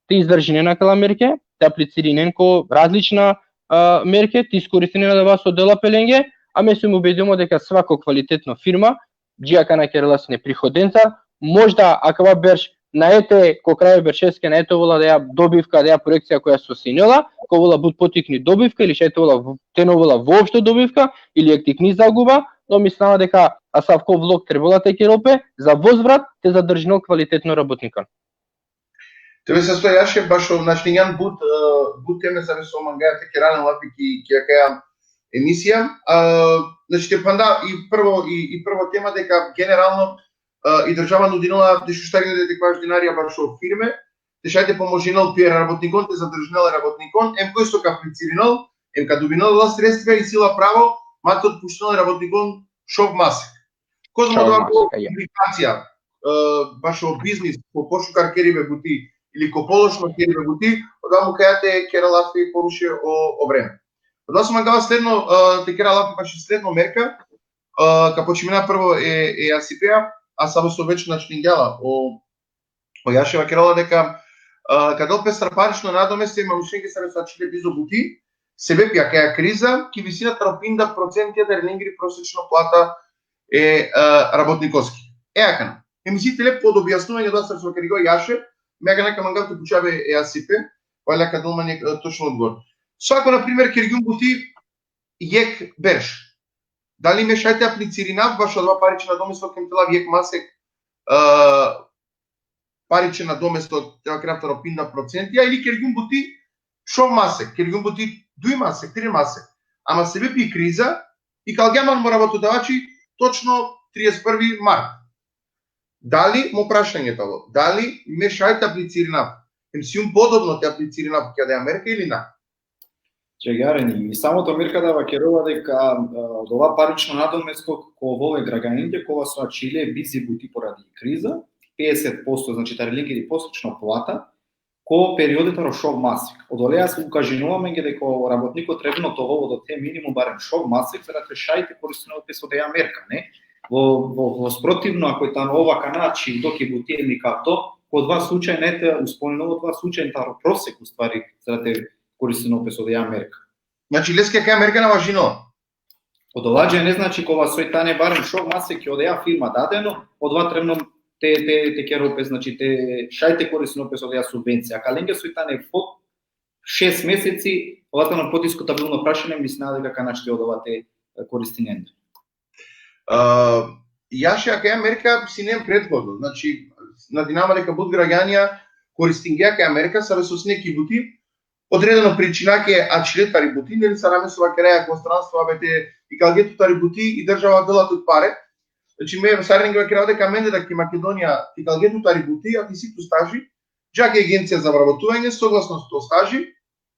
te izdržinen akala merke, te aplicirinen ko različna, a, merke, te iskoristinen adava so dela pe lenge, a me sum ubedimo deka svako kvalitetno firma, dži akana kerela sine prihodencar, možda akava berš nae te, ko kraj beršeske nae te ovel adaja dobivka, adaja proekcija koja so sine la, ka ovel la but potikni dobivka, ili šaj te ovel la v-, te na ovel la voopšto dobivka, ili jekh tikni zaguba, no mislava deka asavko vlog trebela te kerel pe, za vozvrat, te zadržinel kvalitetno rabotnikon. Te me sastojaše bašo, znači, injan but, e, but teme sare so mangaja te kera len lafi ki, ki akaja emisija. A, znači, te phanda i prvo, i, i prvo tema deka generalno, e, i država nudinela deš u štar iljade te kvaš dinarija bašo firme, te šaj te pomožinel pi rabotnikon, te zadržinel rabotnikon, em koj so ka aplicirinel, em ka dobinel la sredstva, isi la pravo, ma te otpuštinel rabotnikon šov masek. Kozom odova ko komunikacija, e, bašo biznis, ko pošukar keribe buti, ili ko pološno keribe buti, odova mukaja te kera lafi poruše o, o vreme. Odova so mangava sledno, e, te kera lafi bašo sledno merka, e, ka počmina prvo e, e ASIP-a, a savo so već načningja la o, o Jaše vakerela deka, e, ka del pe sar parično nadomesti e manušenge sare so ačhile bizo buti, sebepi akaja kriza, ki visina taro pinda procentija tari lengiri prosečno plata e, e, rabotnikoski. E akana. Em isi tele podobjasnuvanje odova sar so vakergja o Jaše, me akana ka mangav te pučav e ASIP, valjda ka del man jekh, e, točno odgovor. So ako, na primer, kergjum buti jekh berš, dali me šaj te aplicirinav bašo odova parično nadomesti, kem te lav jekh masek, e, parično nadomesti, te vakerav taro pinda procentija, ili kergjum buti šov masek, kergjum buti duj masek, trin masek. Ama sebepi kriza, ikalgja man mo rabotodavači točno trideset prvi mart. Dali, mo prašanje tano, dali me šaj te aplicirinav, hem sijum podobno te aplicirinav ki adaja merka ili na? Agjaar, i samo te merka da vakerava deka, e, odova parično nadomestko ka ovel e gragjangje kova so ačhile bizi buti poradi kriza, pedeset posto, znači, tari lengiri prosečna plata, ko periodi taro šov masek. Odolea so ukažinela amenge deka o rabotniko trebno te ovel odote minimum barem šov masek, za da te šaj te koristinel pes odeja merka, ne? Vo, vo, vo sprotivno, ako tano ov akana čhivdo ki buti hem ikavdo, ko odova slučaj na te ispolninel odova slučaj taro prosek, u stvari, za da te koristinel pes odeja merka. Znači, leske akaja merka na važinela. Odova džene, znači, kova soj tane barem šov masek ki odeja firma dadeno, odova trebno te, te, te kerel pes, znači, te šaj te koristinel pes odeja subvencija. Ka lenge soj tane po šest meseci, odova tano podiskutabilno prašanje, mislinava deka ka našti odova te, e, koristinen. E, ja, šaj akaja merka sine prethodno, znači, nadinava ma deka but gragjanja koristingje akaja merka, save so sine ki buti, odredeno pričinake ačhile tari buti, neli, sar amen so vakeraja ko stranstvo, abe te ikalge tut tari buti i država dela tut pare. Znači, me sarinenge vakerava deka amende da ki Makedonija te ikalge tut tari buti, a te isi tut staži, dža ki Agencija za vrabotuvanje, soglasno to staži,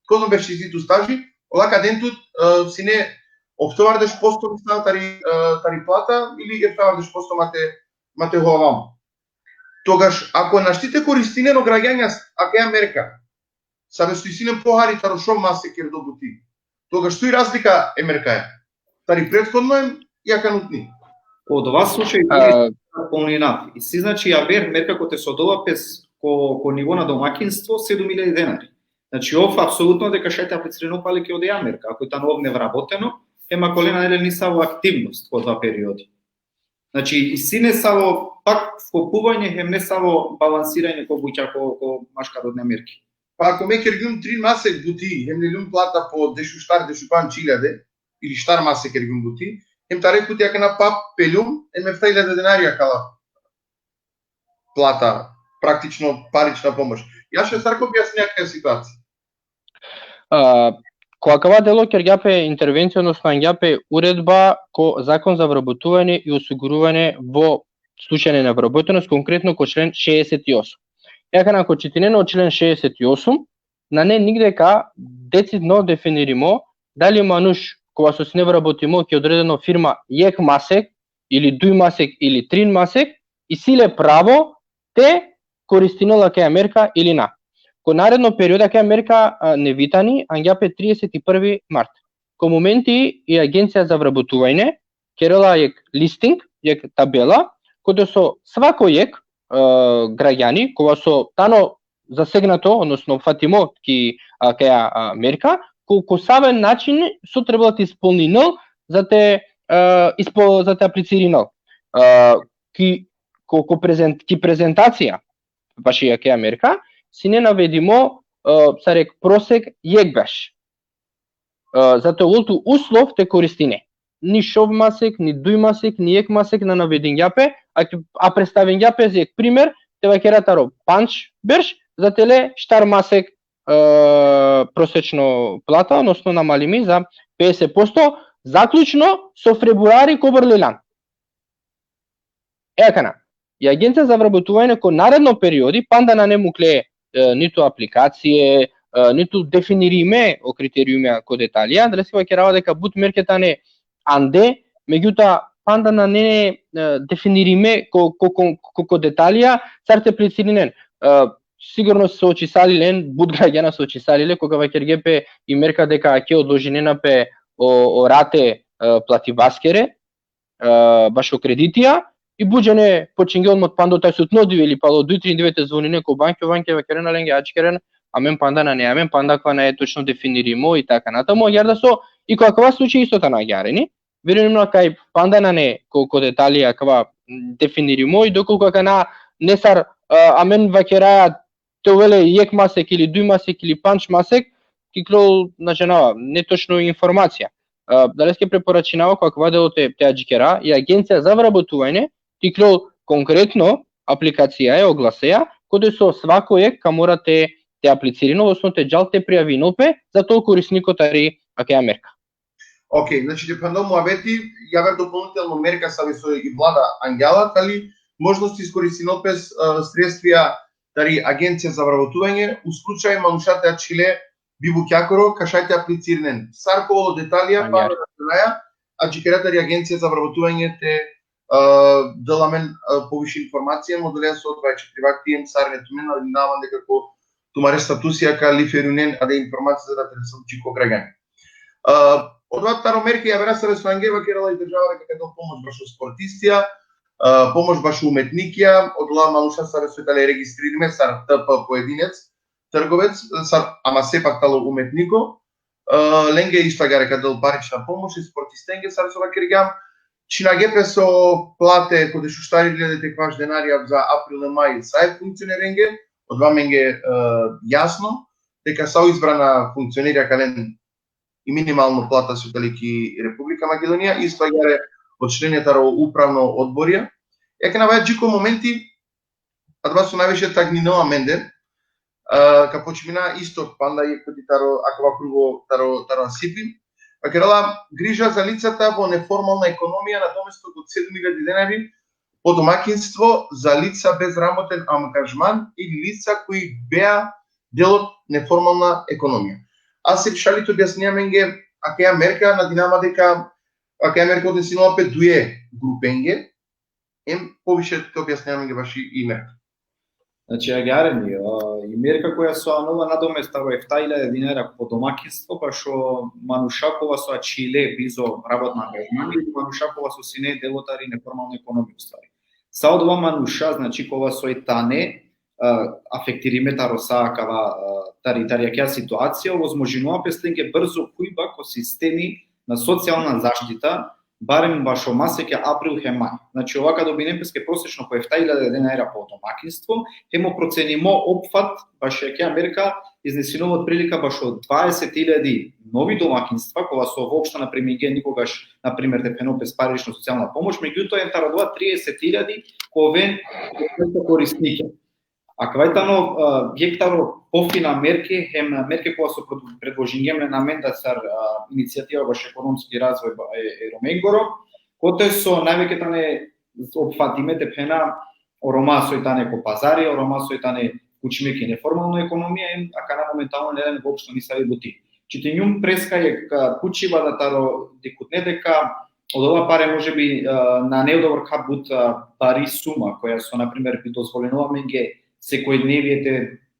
kozom berš isi tut staži, ola ka den tut, e, sine okthovardeš posto, mislinava, tari, e, tari plata ili efthovardeš posto ma te, ma te hovav. Togaš, ako našti te koristinen o gragjanja akaja merka, save so isi len pohari taro šov masek kerdo buti, togaš soj razlika e merkaja? Tari prethodno hem i akanutni. Ko odova slučaj, a, polninav. Isi, znači, aver merka kote so dela pes ko, ko nivo na domakinstvo, sedum iljadi denari. Znači, ov apsolutno deka šaj te aplicirinel pale ki odeja merka, ako tano ov nevraboteno, hem ako le nane len nisavo aktivnost ko odova periodi. Znači, isi nesavo pak vkopuvanje hem nesavo balansiranje ko buća ko, ko maškarodne merki. Pa ako me kergjum trin masek buti, hem leljum plata po dešuštar, dešupandž iljade, ili štar masek kergjum buti, hem tari puti akana pap peljum, hem efta iljade denarija kala plata, praktično parična pomoš. Ja, šaj, sar ka objasnine akaja situacija? A, ko akava delo kergja pe intervencija, odnosno angja pe uredba ko Zakon za vrabotuvanje i osiguruvanje vo slučaj na nevrabotеност, konkretno ko член шеесет и осум. Е, акај, ако читине o член шеесет и осум, nane nigde ka decidno definirimo dali manuš kova so sine vrabotimo ki odredeno firma jekh masek ili duj masek ili trin masek, isi le pravo te koristinel akaja merka ili na. Ko naredno periodi akaja merka, a, nevi tani, angja pe trideset i prvi mart. Ko momenti i Agencija za vrabotuvanje kerela jekh listing, jekh tabela, kote so svako jekh, e, gragjani, kova so tano засегнато, односно фатимо ки, а, каја, а, мерка, ко, ко савен начин со требала да исполнинел за те, а, испо-, за те аплициринел. А, ки, ко, ко презент-, ки презентација баш и каја мерка, сине наведимо, а, саре просек јек баш. А, за те оволту услов те користине. Ни шов масек, ни дуј масек, ни јек масек на наведингја пе, а, а представингја пе за јек пример, те вакера таро панч берш, за теле штар масек, а, просечно плата, односно намалими за пеесет посто, заклучно со фребуари кобор лилан. Е, акана, и Агенција за вработување ко наредно периоди, панда нане мукле, е, ниту апликације, е, ниту дефинириме о критериуми ко деталија, дали се вакерава дека бут меркета не анде, меѓутоа панда нане, е, дефинириме ко, ко, ко, ко, ко деталија, цар те преценинен. Е, сигурно се очисали лен, бут граѓана се очисали ле, кога вакерге пе и мерка дека ќе одложинена пе о, о рате, е, плати баскере, е, баш о кредитија, и буџене починге од мот пандо тај сутно диве или пало дуј три диве те звонине ко банке, банке вакерен аленге ачкерен, амен панда нане, амен панда ква не е точно дефиниримо и така натаму, јар да со, и кога ква случај исто тана јарени, верувам на кај панда нане ко, ко деталија ква дефиниримо и доколку кога на не сар, а, амен вакераја те увеле јек масек или дуј масек или панч масек, ки клол, значи, на неточно информација. А, дали ке препорачинава кога ква дело те, те аџикера, и Агенција за вработување, ти клол конкретно апликација е огласеја, коде со свако јек ка мора те, те аплицирина, односно те џал те пријавинол пе, за тоа корисникот ари акеја мерка. Океј, значи, те пандо муабети, јавер дополнително мерка сави со и влада анѓала, дали можност искористинол пес, а, средствија тари Агенција за вработување, у случај манушата чиле би букјакоро, кај шајте аплицирнен. Сар ко оволо деталија, па раја, а џикера тари Агенција за вработување те, а, дела мен, а, повише информација, мо делеа со дваесет четири вакти, ем сар не тумен, али наман дека ко тумаре статусија ка лиферунен, а да информација за да тресам џико граѓани. А, одва таро мерки, ја вера саре со Ангева, керала и држава дека дел помош башо спортистија, а, помош башо уметникија, одла мануша саре со Италија регистририме, сар Т П поединец, трговец, сар, ама сепак тало уметнико, а, ленге исто агаре ка дел парична помош и спортистенге сар со вакерѓам, чинаге пе со плате, коде шуштари леде текваш денарија за април и мај, сај функционеренге, одва менге, а, јасно, дека са избрана функционерија кален и минимално плата со далеки Република Македонија, исто агаре од членетаро управно одборија. Е ке наваја џико моменти, а два со највише тагнинова менде, а, ка почмина исто панда и кои таро, акава круго таро, таро насипи. А керала грижа за лицата во неформална економија на доместок од седум илјади денари по домакинство за лица без работен ангажман или лица кои беа дел од неформална економија. А се шалито објаснија менге, акаја мерка на динама дека, акаја мерка однесинува пе дуе групенге, ем повише те објаснија менге баш и, и мерка. Znači, agjareni, a, i merka koja so anova nadomesta ro efta ilja dinara po domaćinstvo, pa šo manuša kova so ačile bizo rabotna angažmani, ili manuša kova so sine delotari neformalna ekonomija u stvari. Sa odova manuša, znači, kova so i tane, a, afektirime taro sa akava, a, tari, tari akja situacija, ovozmožinova pes lenge brzo kujba ko sistemi na socijalna zaštita, barem bašo maseke april hem maj. Znači, ova ka dobinen peske prosečno po efta ilja dinara po domaćinstvo, hem o procenimo opfat bašo akja merka iznesinol otprilika bašo dvaeset ilja novi domaćinstva, kova so voopšto na primingje nikogaš, na primer, te pheno pes parično socijalna pomoš, megjutoa em taro odova trideset ilja ka oven korisnike. Akava i tano, a, jekh taro pofina merke, hem merke kova so pred-, predložingjem len amen da sar, a, inicijativa bašo ekonomski razvoj ba-, e, e Romengoro, kote so najveke tane opfatime te phena o Roma soj tane ko pazari, o Roma soj tane kučime ki neformalno ekonomija, em akana momentalno nelen voopšto nisavi buti. Čitinjum preska jekh, a, pučiba da taro dikhutne deka odova pare može bi, a, nane odobor ka but, a, bari suma, koja so, na primer, bi dozvolinela amenge sekojdnevie te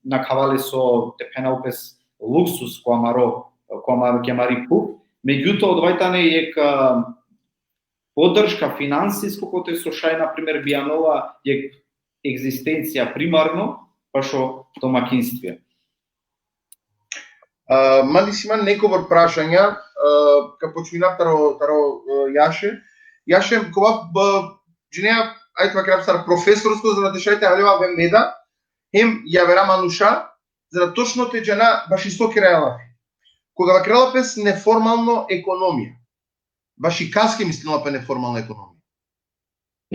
nakhava le so te phena upes luksus ko amaro, ko amaro, ki amari phuv. Megjutoa, odova i tane jekh, a, podrška finansisko kote so šaj, na primer, bi anela jekh egzistencija primarno, bašo domaćinstvija. A, ma disi man nekobor prašanja, a, ka počmina taro, taro, a, Jaše. Jaše, kova, b-, džinea, aj te vakerava sar profesorsko, za da te šaj te haljova ve meda, hem javera manuša, za da točno te džana baši so keraja lafi. Koga vakerela pes neformalno ekonomija, baši kaske mislinela pe neformalna ekonomija?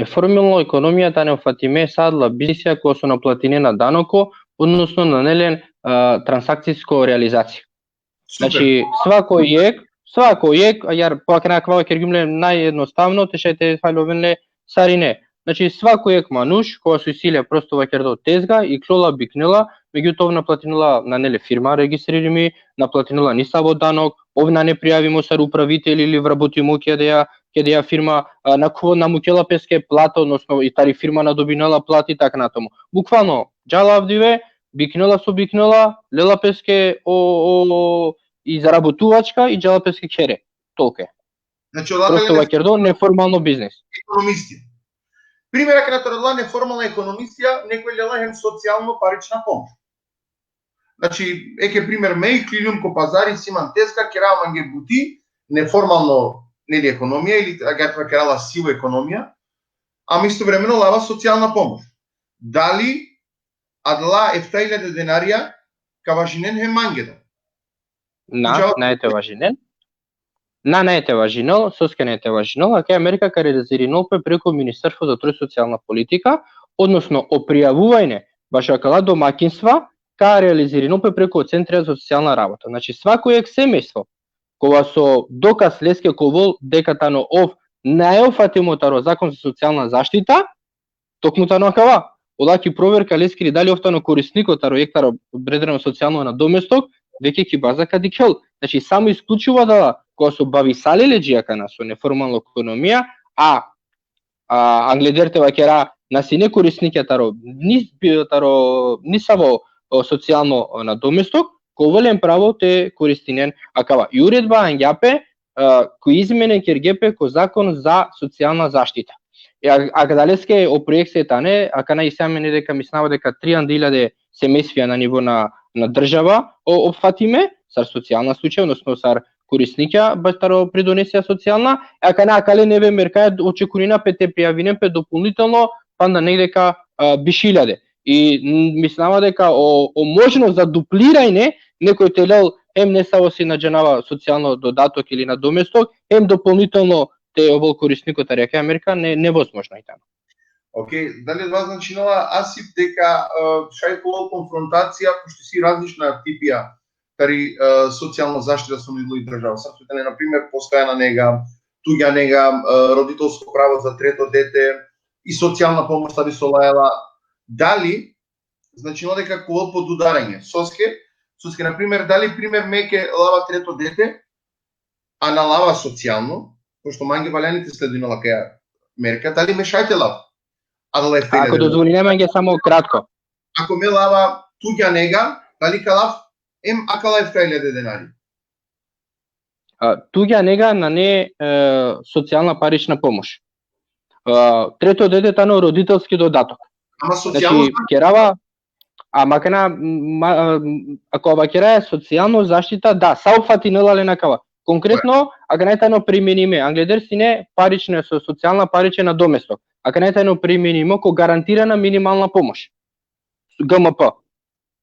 Neformalno ekonomija tane ofatime sa adala biznisija koja so na platinena danoko, odnosno nane len, a, transakcijsko realizacija. Znači, svako jekh, svako jekh, a jar, pa akana kava kergjum le najjednostavno, te šaj te haljoven le sarine. Znači, svako jekh manuš, kova so isi le prosto vakerdo tezga, ikljola, biknela, megjutoa ov na platinela, nane le firma registririmi, na platinela nisavo danok, ov nane prijavimo sar upravitelj ili vrabotimo ki adaja, ki adaja firma, a, na ko-, na mukhela peske plata, odnosno i tari firma na dobinela plati, tak natomu. Bukvalno, džala avdive, biknela so biknela, lela peske o, o, o, i zarabotuvačka i džala peske khere. Tolke. Znači, ola Prosto tane vakerdo, neformalno biznis. Ekonomistija. Primer, akana taro ola neformalna ekonomistija, nekoj lela hem socijalno parična pomoš. Znači, eke primer, me ikliljum ko pazari, si man tezga, kerav mange buti, neformalno, neli, ekonomija, ili aga te vakerava sivo ekonomija, a istovremeno lava socijalna pomoš. Dali adala efta iljade denarija ka važinen hem mange da? Na, Džava- nane te važinen. Na, nane te važinel, soske nane te važinel, akaja merka ka realizirinol pe preko Ministerstvo za trud i socijalna politika, odnosno o prijavuvanje bašo akala domaćinstva ka realizirinol pe preko Centra za socijalna rabota. Znači, svako jekh semejstvo, kova so dokaz leske ka ovol deka tano ov nae ofatimo taro zakon za socijalna zaštita, Tokmu tano akava. Ola ki proverka leskiri dali ov tano korisniko taro jekh taro odredeno socijalno nadomestok, veke ki baza ka dikhel. Znači, samo isključivo adala kola so bavisale le dži akana so neformalno ekonomija, a, a angleder te vakera na sine korisnikja taro, ni, taro, nisavo, o, socijalno, o, nadomestok, ka ovel len pravo te koristinen akava. I uredba angja pe, a, ko izmene kergja pe ko zakon za socijalna zaštita. E, a, a kadaleske o proekcija tane, akana isi amen deka, mislinava deka trianda iljade semejstvija na nivo na, na država, o, opfatime, sar socijalna slučaj, odnosno sar korisnikja, baš taro pridonesija socijalna, e, akana akale neve merkaja očekunina pe te prijavinen pe dopolnitelno, panda negde ka, a, biš iljade. I, m, mislinava deka o, o možnost za dupliranje, nekoj te lel hem nesavo si na džanava socijalno dodatok ili nadomestok, hem dopolnitelno te ovel korisniko tari akaja merka, ne, nevozmožno i tano. Okej, dali odova značinela, Asip, deka, e, šaj ka ovel konfrontacija, pošto isi različna tipija tari, e, socijalna zaštita so nudi država. Sar so tane, na primer, postojana nega, tuđa nega, e, roditelsko pravo za trето dete и социјална помош, sar so lajala. Dali značinela deka ka ovel podudaranje? Soske, soske, na primer, dali, primer, me ke lava trето dete, a na lava socijalno, pošto mange valjani te sledinel akaja merka, dali me šaj te lav? Adala efta iljade. Ako dozvoline mange samo kratko. Ako me lava tuđa nega, dali ka lav em akala efta iljade denari? A, tuđa nega nane, e, socijalna parična pomoš. A, trето dete tano roditelski dodatok. Ama socijalno... Znači, kerava, a ma akana, ma, a, ako vakeraja socijalno zaštita, da, sa opfatinela len akava. Konkretno, akana tano primenime, angleder sine parična, so, socijalna parična nadomestok. Akana tano primenimo ko garantirana minimalna pomoš. G M P.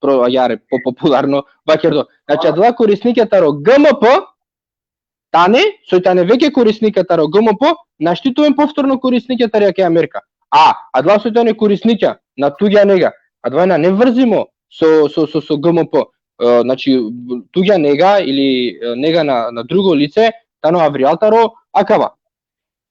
Pro, agjaar, po popularno vakerdo. Znači, adala korisnikja taro G M P, tane, soj tane veke korisnikja taro G M P, našti te oven povtorno korisnikja tari akaja merka. A, adala soj tane korisnikja na tuđa nega, adava nane vrzimo so, so, so, so G M P. E, znači, tuđa nega ili, e, nega na, na drugo lice, tano avrijal taro akava.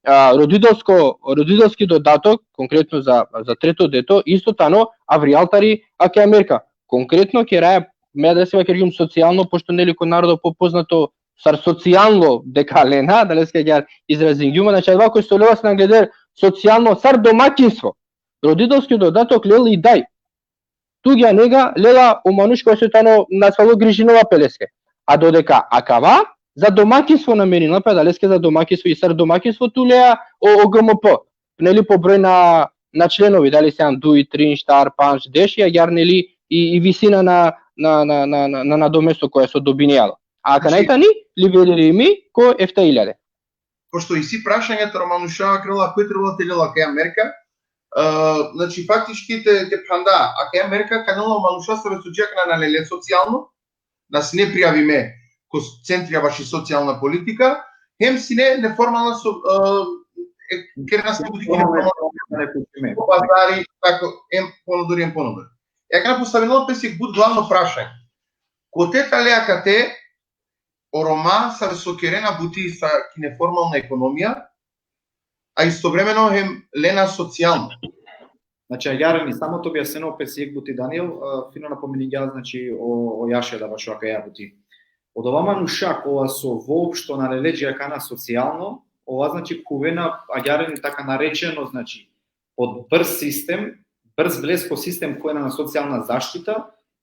A, roditelsko, roditelski dodatok, konkretno za, za trето дете, исто tano avrijal tari akaja merka. Konkretno, keraja, me da se vakergjum socijalno, pošto, neli, ko narodo popoznato sar socijalno deka lena, adaleske agjaar izrazingjum, znači, adava koj so lela sine angleder socijalno sar domaćinstvo. Roditelski dodatok lel i daj. Tuđa nega lela o manuš kova soj tano nasvalo, grižinela pe leske. A dodeka akava za domaćinstvo nameninela pe, adaleske za domaćinstvo i sar domaćinstvo tu lea o, o G M P, neli, po broj na, na členovi, dali sian duj, trin, štar, pandž, deš, i agjaar, neli, i, i visina na, na, na, na, na, na nadomestok koja so dobinea. A akana i tani liberirimi ko efta iljade. Pošto isi prašanje taro manuša, akana koj trebela te lela akaja merka, e, znači, faktički te, te phanda, akaja merka ka anela o manuša sar so dži akana nane le socijalno, na sine prijavime ko centrija baši socijalna politika, hem sine neformalna so, e, e, kerena sine buti ki neformalna, ko bazari, tako, em ponadori, em ponadori. E, akana postavinela pe jekh but glavno prašanje. Kote tane akate o Roma sar so kerena buti sa ki neformalna ekonomija, a istovremeno hem lena socijalno. Znači, agjaar, samo te objasninav pes jekh buti, Daniel, e, fino napomeningja, znači, o, o Jaše da bašo akaja buti. Odova manuša kola so voopšto nane le dži akana socijalno, ova, znači, khuvena, agjaar, taka narečeno, znači, pod brz sistem, brz blesko sistem koj na socijalna zaštita,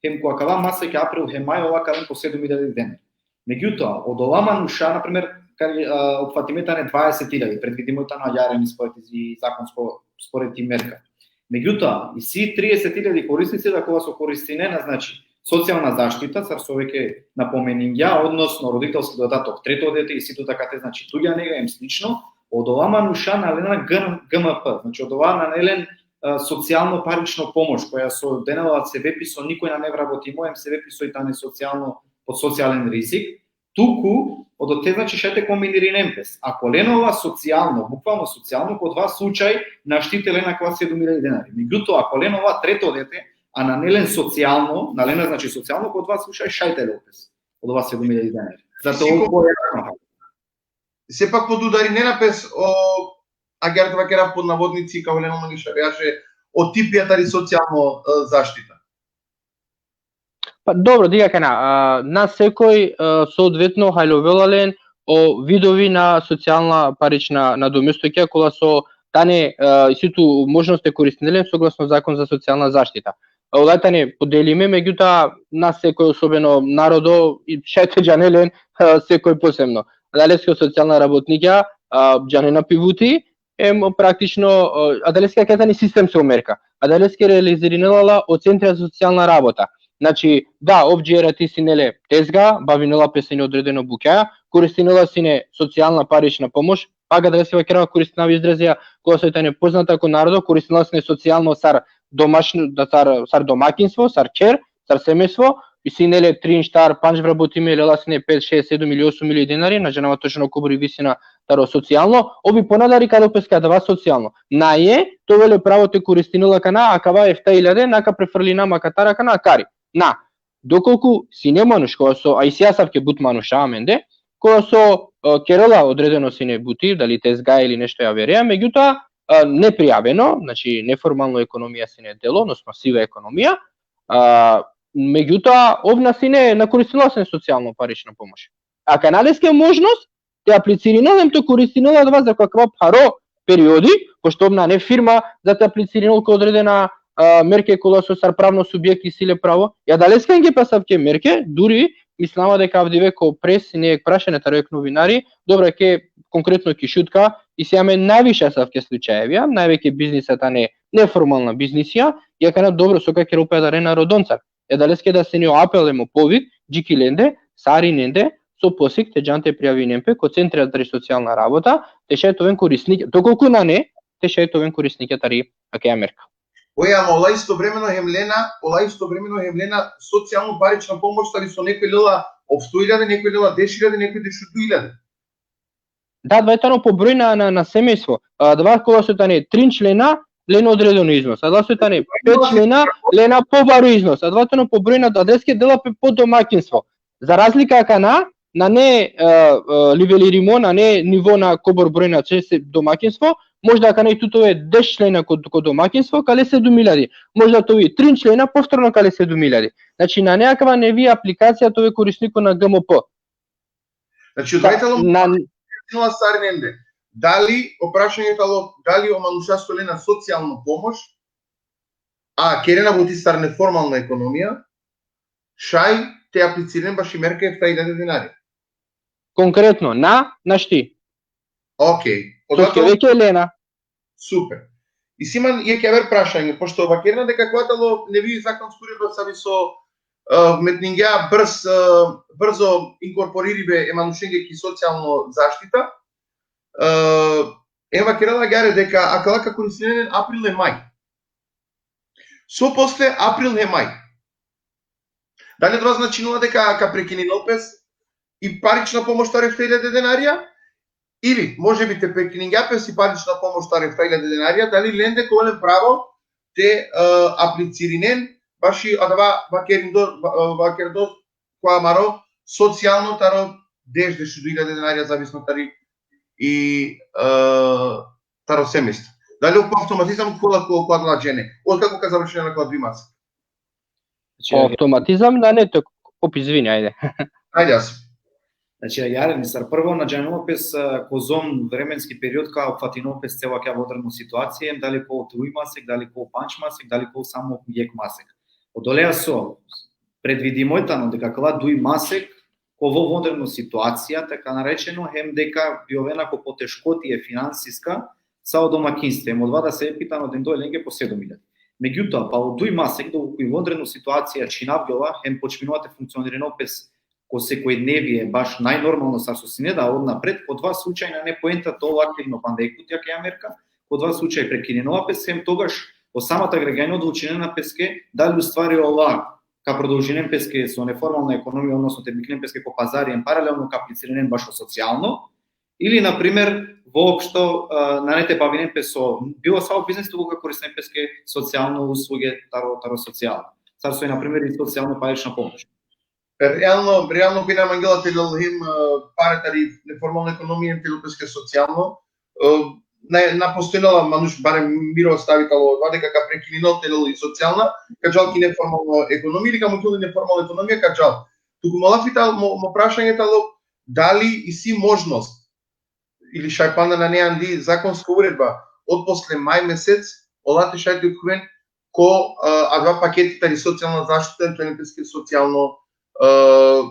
hem ko akava masek april hem maj, ova ka len po sedum iljadi denari. Međutoa, odova manuša, na primer, kari, a, opfatime tane dvaeset iljadi, predvidimo i tano agjaar spored i zakonsko, spored i merka. Međutoa, isi trideset iljadi korisnici da kola so koristinena, znači, socijalna zaštita, sar so veke napomeningja, odnosno roditelski dodatok trето dete, isi tu takate, znači, tuđa nega em slično, odova manuša nane lena G-, G M P, znači, odova nane len, a, socijalno parično pomoš, koja so denela sebepi so nikoj nane vrabotimo, em sebepi so i tane socijalno, pod socijalno rizik, tuku, odote, znači, šaj te kombinirinen pes. Ako len ova socijalno, bukvalno socijalno, ko odova slučaj našti te len akava sedum iljadi denari. Međutoa, ako len ova trето dete, a nane len socijalno, nane len, znači, socijalno, ko odova slučaj šaj te lel pes odova sedum iljadi denari. Zato... Sepak podudarinena pes o, agjaar te vakerav pod navodnici, ka ovel len mange šabejaše, o tipija tari socijalno, e, zaštita? Pa dobro, diga kana, a, na sekoj, a, soodvetno hajlovela len o vidovi na socijalna parična nadomestokja, kola so tane, a, isi tu možnost te koristine len soglasno zakon za socijalna zaštita. A, ola tane podelime, megjutoa na sekoj, osobeno narodo, i šaj te džane len, a, sekoj posebno. Adaleske o socijalna rabotnikja, a, džanena pi buti, em, praktično, a, adaleske akaja tani sistemsko merka. Adaleske realizirinela la o centri za socijalna rabota. Znači, da, ov dži erati sine le tezga, bavinela pe sine odredeno bukja, koristinela sine socijalna parična pomoš, pa adaleske vakerava, koristinav izrazija kola soj tane poznata ko narodo, koristinela sine socijalno sar domašno, da sar, sar domakinstvo, sar kher, sar semejstvo, i sine le trin, štar, pandž vrabotime, lela sine pet, šest, sedum ili osum ili dinari, na džanava točno kobor i visina taro socijalno, ov i ponadari ka del peske adava socijalno. Nae, te ovel le pravo te koristinel akana, akava efta iljade, na ka prefrlinav ma katar akana, akari. Na, dokolku sine manuš, kola so, a isi asavke but manuša amende, kola so, e, kerela odredeno sine buti, dali tezga ili nešto javerea, megjutoa, e, neprijaveno, znači neformalno ekonomija sine delo, odnosno siva ekonomija, a, megjutoa ov na sine, na koristinela sine socijalno parična pomoš. Akana leske možnost te aplicirinel em te koristinel adava za kakva pharo periodi, pošto ov nane firma za te aplicirinel ko odredena, a, merke kola so sar pravno subjekti isi le pravo. I adaleske ange pe asavke merke, duri mislinava deka avdive ko pres sine jekh prašanje taro jekh novinari, dobro, ke konkretno ki Šutka, isi amen najviše asavke slučajevja, najveke biznisa tane neformalna biznisija, i akana dobro so ka kerel pe adare narodoncar. Adaleske da sine o apel em o povik dži ki lende, sarinende, so posik te džan te prijavinen pe ko centri tari socijalna rabota, te šaj te oven korisnikja, dokolku nane, te šaj te oven korisnikja tari akaja merka. Oja, ama ola istovremeno hem lena, ola istovremeno hem lena socijalno parična pomoš, tari so nekoj lela oštu iljade, nekoj lela deš iljade, nekoj dešuduj iljade. Da, adava tano po broj na, na, na semejstvo. Adava kola so tane trin člena, lena odredeno iznos. Adava so tane pet člena, lena pobaro iznos. Adava tano po broj na, adaleske dela pe po domakinstvo. Za razlika akana, nane, e, e, nivelirimo, nane nivo na kobor broj na čese domakinstvo, možda akana i tu te ove deš člena ko, ko domakinstvo, ka le sedum iljadi. Možda te ove trin člena, povtorno ka le sedum iljadi. Znači, nane akava nevi aplikacija te ove korisniko na G M P. Znači, odova tano, na, sarinende. Dali, o prašanje tano, dali o manuša so lena socijalno pomoš, a kerena buti sar neformalna ekonomija, šaj te aplicirinen baši merka efta iljade dinari? Konkretno, na, našti. Okej. Soske veke lena. Super. Isi man jekh javer prašanje, pošto vakerena deka kova tano nevi zakonsko uredba savi so, e, metningja brz, e, brzo inkorporiribe e manušenge ki socijalno zaštita, e, e vakerela agjaar deka akala ka koristinen april e maj. So posle april e maj? Dali adava značinela deka ka prekininel pes i parična pomoš tari efta iljade denarija, ili, може би, te prekiningja pes i parična pomoš tari efta iljade denarija, dali lende ka ovel len pravo te, e, aplicirinen baši adava vakerindo, va-, e, vakerdo ko amaro socijalno taro deš, dešuduj iljade denarija, zavisno tari i, e, taro semejstvo. Dali ov po avtomatizam ka ovel ko, ko adala džene, otkako ka završinen akala duj masek? Znači, o avtomatizam da ne, to op, izvini, ajde. Ajde, Asim. Znači, agjaar, sar prvo, na džanela pes, e, kozom vremenski period ka opfatino pes cela akaja vanredno situacija, em dali ko duj masek, dali ko pandž masek, dali ko samo jekh masek. Odoleja so, predvidimo tano deka akala duj masek, ka ovel vanredno situacija, taka narečeno, hem deka bi ovena ko poteškotija finansiska, sa o domakinstvo, hem odova da se pitano dendo lenge po sedum iljadi. Megjutoa, palo duj masek, dokolku i vanredno situacija čhinavgjola, hem počminela te funkcionirinol pes ko sekojdnevie baš najnormalno sar so sine da odnapred, ko adava slučaj nane poenta te ovel aktivno panda jekh puti akaja merka, ko adava slučaj prekininela pes, hem togaš o samata gragjanjo odlučinena peske, dali u stvari ola ka prodolžinen peske so neformalna ekonomija, odnosno te biknen peske ko pazari, hem paralelno ka aplicirinen bašo socijalno, ili, na primer, voopšto, e, nane te bavinen pes so bilo savo biznis, tuku ka koristinen peske socijalno usluge taro, taro socijalno. Sar so i, na primer, i socijalno parična pomoš. Realno, realno bi na mangela te lel hem, e, pare tari neformalna ekonomija, te lel peske socijalno, e, на, на постојнала мануш, барем миро ставитало одва дека ка прекининол тело и социјална, ка џал ки неформална економија или ка мутил неформална економија, ка џал. Туку мо лафитал, мо, мо прашање тало, дали иси можност, или шај панда на неанди законска уредба, од после мај месец, олате шај ти открувен ко а, адва пакети тари социјална заштита, евентуално социјално, а,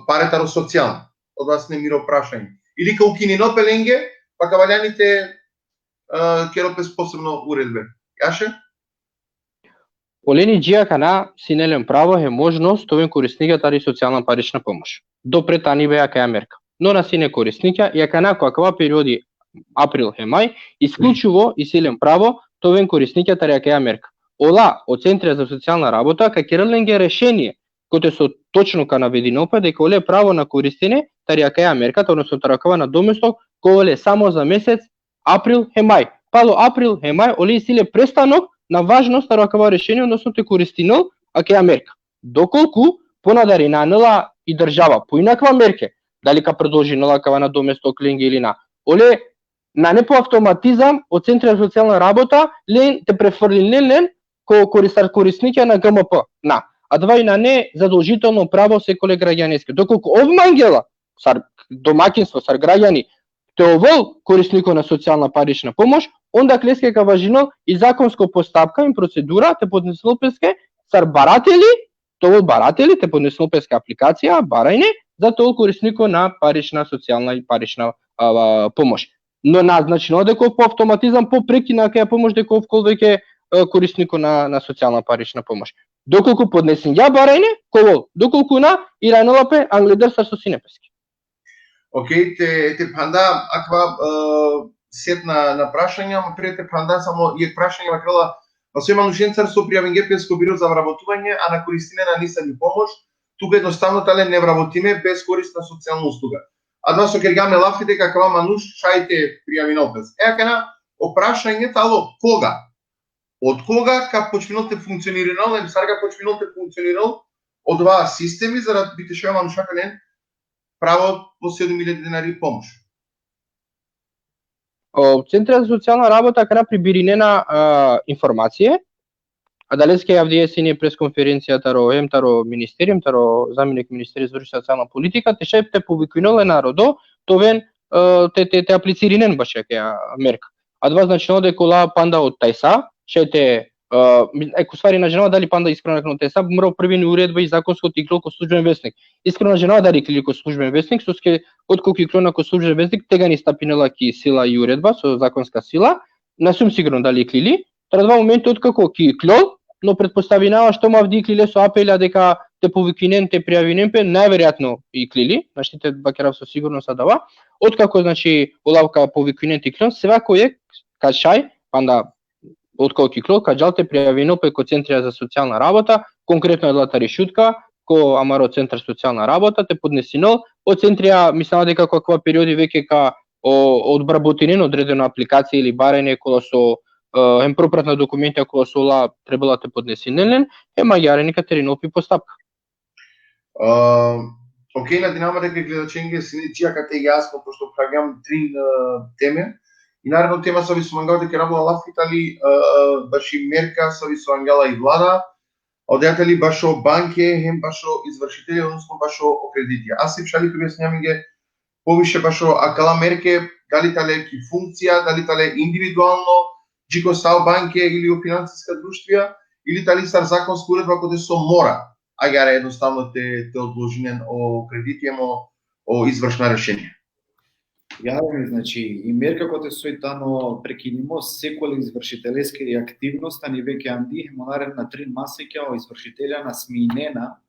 паретаро социјално. Од вас не миро прашање. Или ка укининол пе ленге, па ка валяните а, керопес посебно уредбе. Јаше? Олени џи акана сине лен право е можност овен корисникја тари социјална парична помош. Допред ани беа каја мерка. Но на сине корисникја, и акана ко акава периоди април е мај, исклучиво иси лен право товен корисникја тари акаја мерка. Ола, од центрија за социјална работа, ка керел ленге решение, кој со точно ка навединопа дека оле право на користене тари акаја мерка, односно тари акава на доместок, ко оле само за месец април е мај. Пало април е мај, оле иси ле престанок на важност таро акава решение, односно те користинол акаја мерка. Доколку понадари на анела и држава поинаква мерке, дали ка продолжинол акава на доместок ленге или на. Оле на не по автоматизам од центрија за социјална работа лен те префрлинен лен ко користар корисникја на Г М П. На. Адва и на не задолжително право секоле граѓанеске. Доколку ов мангела, сар домакинство, сар граѓани, те овол кориснико на социјална парична помош, онда клеске ка важинол и законско постапка и процедура те поднесол песка сар баратели, те овол баратели те поднесол песка апликација, барајне, за те овол кориснико на парична, социјална и парична а, помош. Но на значи дека по автоматизам по прекина каја помош дека овкол веќе кориснико на, на социјална парична помош. Доколку поднесен ја барајне, ко овол, доколку на, и ранела пе англедер сар со сине пески. Океј, те, те панда, аква, е, сет на, на прашања, ама пред те панда само е прашање вакрела, па со има нушенцар со пријавинге песко биро за вработување, а на користине на нисани помош, тука едноставно тале не вработиме без корисна социјална услуга. Адва со кергаме лафи дека кава мануш шај те пријавинол пес. Е, акана, о прашање тало, кога? Од кога ка почминол те функциониринол, ем сар ка почминол те функционирол, од ова системи, за да бите шај мануша канен право по седум илјади денари помош? О, Центра за социјална работа кара прибиринена а, информација, а далеска јавдија сине пресконференција таро, ем таро министериум, таро заминик министери за социјална политика, те шај те повиквиноле народо, товен а, те, те, те аплициринен баш јакеа мерка. А два значи дека ола панда од тајса, шај те а, ми- е, ку ствари на женава дали панда искрено на тајса, мро први ни уредба и законско ти икло ко службен вестник. Искрено на женава дали иклили ко службен вестник, со ске отколку иклона ко службен вестник, тега ни стапинела ки сила и уредба со законска сила, на сум сигурно дали иклили. Тра два моменти откако ки иклол, но предпоставинава што ма вди иклиле со апела дека те повикинен, те пријавинен пе, најверојатно иклили, значи те бакерав со сигурност адава. Откако, значи, олавка повикинен те иклон, свако е, ка шај, панда откако иклол, ка џал те пријавинол пе ко Центрија за социјална работа, конкретно е длата Ришутка, ко Амаро Центар социјална работа, те поднесинол, од Центрија, мислам дека ко аква периоди веќе ка о, одбработинен одредена апликација или барање кола со е, ем пропратна документија кола со ола требала те поднесинен лен, е мајаре нека теринол пи постапка. А, океј, надинама дека гледаченге сине чија кате јасно, пошто правјам три а, теме. И наредно тема са ви со мангал дека рабола лафитали, а, баш и мерка са ви со ангела и влада, одејатели башо банке, хем башо извршители, односно башо о кредитија. Аз си пшали објаснявам ги повише башо акала мерке, дали тале ки функција, дали тале индивидуално, џико стал банке или о финансиска друштвија, или дали сар законска уредба која со мора, агаре едноставно те, те одложинен о кредити, емо о извршна решенија. Јавен, значи, и мерка која сој тано прекинимо секој извршителески активност, ани веќе анди, емо наредна три масеќа о извршителја на сминена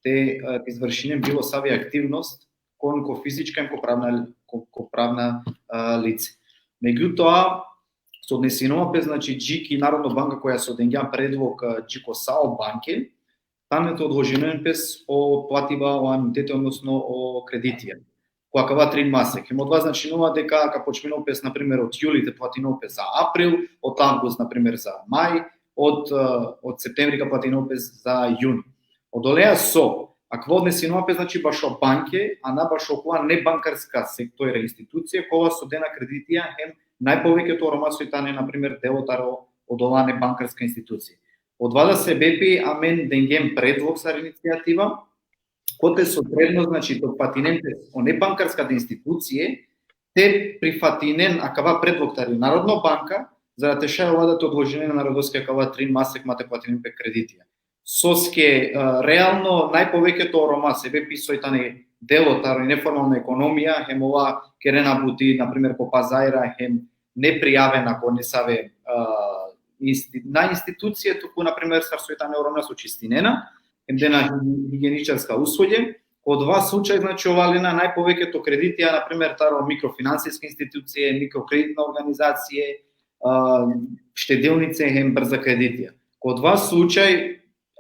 те а, извршинен било сави активност кон ко физичка, ко правна, ко, ко правна а, лице. Меѓутоа, со однесинова пе, значи, џики Народна банка која со денгја предлог а, џико сао банке, тане те одложинен пес о платиба о ануитете, односно о кредитија. Која кава три масек. Ем од два значинува дека ка почминол пес, например, од јули те платинол пес за април, од август, например, за мај, од, а, од септември ка платинол пес за јуни. Од олеа со, а ква однесинува пес, значи, башо банке, а на башо која небанкарска сектора институција, кога со дена кредитија, хем Najpovekjeto o Roma soj tane, na primer, delo taro odola nebankarska institucija. Odova da sebepi amen dengjem predlog sar inicijativa, kote so predlog, znači, te opfatinen pe o nebankarska institucija, te prifatinen akava predlog tari Narodno banka, za da te šaj ola da te odložinen e narodoske akava trin masek ma te platinen pe kreditija. Soske, e, realno, najpovekjeto o Roma, sebepi soj tane delo taro neformalna ekonomija, hem ola kerena buti, na primer, po pazarja, hem neprijavena ko nesave, e, insti-, na institucija, tuku, na primer, sar soj tane o Roma so čistinena, hem dena higieničarska usluge. Ko odova slučaj, znači, ola lena najpovekjeto kreditija, na primer, taro mikrofinansijske institucija, mikrokreditna organizacija, a, štedilnice hem brza kreditija. Ko odova slučaj,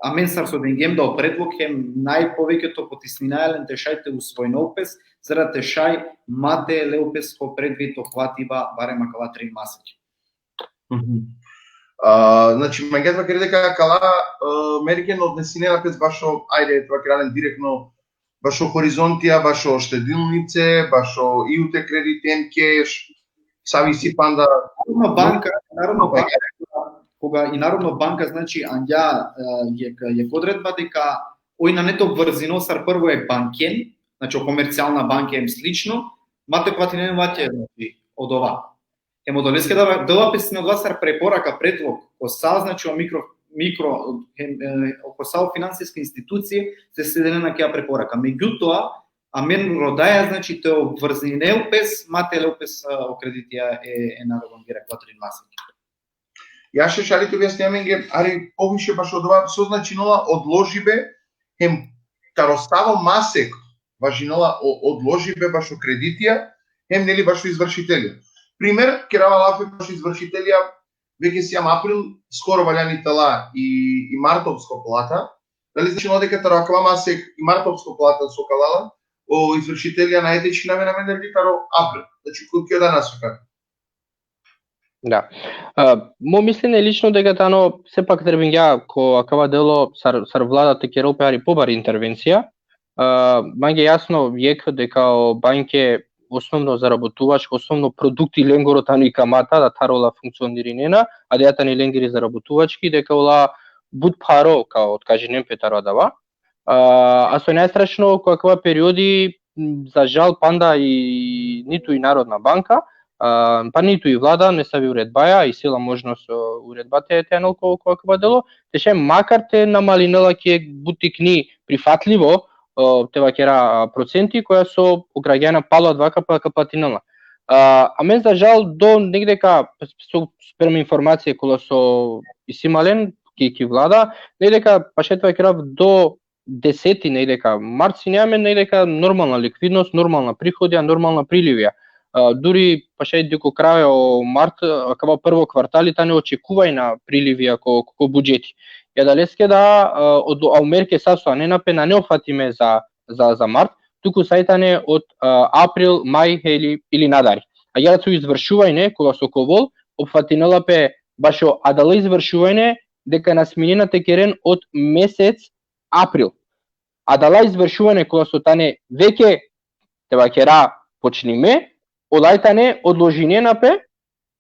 amen sar so dengjem da o predlog, hem najpovekjeto potisninaja len te šaj te usvojinol pes, za da te šaj ma te lel pes ko predvit o platiba barem akala trin masek. Mhm. A, znači, mangea te vakera deka akala, e, merke na odnesinena pes bašo, ajde, te vakera len direktno, bašo horizontija, bašo štedilnice, bašo i ute krediten, keš, savi si panda. Narodno banka, Narodno banka, koga i Narodno banka, znači, angja, e, jekh, jekh odredba deka oj nane te obvrzino sar prvo e banken, znači, o komercijalna banke hem slično, ma te platinen lake, znači, odova. Hem odoleske da, dela pes na odova sar preporaka, predlog, ko sa, znači, o mikro, mikro, hem, e, ko sa o finansijske institucije, te sledinen akaja preporaka. Međutoa, amen rodaja, znači, te obvrzinel pes, ma te lel pes, e, o kreditija e, e narodongere akala trin masek. Jaše, šaj li te objasnine amenge, ari poviše bašo odova, so značinola odložibe, hem taro savo masek važinola o odložibe bašo kreditija, hem, neli, bašo izvršitelja. Primer, kerava lafi bašo izvršitelja, veke sijam april, skoro valjani te ala i, i martovsko plata, dali značinola deka taro akava masek i martovsko plata so ka ala la, o izvršitelja nane te čhinaven amen, neli, taro april. Znači, ko, ko danas so ka Da. A, mo mislenje lično deka tano sepak trebingja ko akava delo sar, sar vlada te kerel pe hari pobari intervencija. A, mange jasno jekh deka o banke osnovno zarabotuvački, osnovno produkti lengoro tano i kamata, da taro ola funkcionirinena, adaja tani lengiri zarabotuvački, deka ola but pharo ka otkažinen pe taro adava. A, a so najstrašno, ko akava periodi, m, za žal, panda i nitu i Narodna banka, a, pa nitu i vlada, nesavi uredbaja, isi la možnost, o, uredba te, te anel ko, ko akava delo, te šaj makar te namalinela ke butikni prifatlivo, o, te vakera, a, procenti, koja so o gragjana palo adava ka, ka platinela. A, amen, za žal, do negde ka, so, sprema informacije kola so isi ma len ki, ki vlada, negde ka, pa šaj te vakera, do deseti, negde ka mart, sine amen negde ka normalna likvidnost, normalna prihodija, normalna priливija. A, duri pa šaj di ko krajo o mart, akava prvo kvartali tane očekuvajna priливija ko, ko, ko budžeti. I adaleske da, a, od, a o merke sa so anena pe nane opfatime za, za, za mart, tuku sa i tane od, a, april, maj ili, ili nadari. Agjaar so izvršuvanje, kola so ka ovol, opfatinela pe bašo adala izvršuvanje, deka na sminena te keren od mesec april. Adala izvršuvanje kola so tane veke, te vakera, počnime, ola i tane odložinena pe,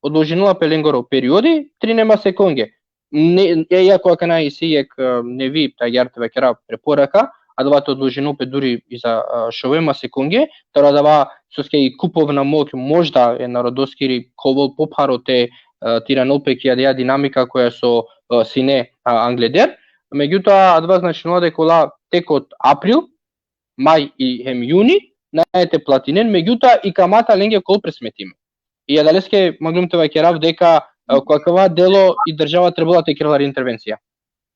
odložinela pe lengoro periodi, trine masekonge. Ne, e, iako akana isi jekh, e, nevi, te agjaar te vakera, preporaka, adava te odložinol pe duri i za, e, šove masekonge, taro adava soske i kupovna moć možda e narodoskiri ka ovol popharo te, e, te iranol pe ki adaja dinamika koja so, e, sine, a, angleder. Megjutoa, adava značinela deka ola tek od april, maj i hem juni, nane te platinen, megjutoa i kamata lenge ka ovol presmetime. I adaleske mangljum te vakerav deka, e, ko akava delo i država trebela te kerel hari intervencija.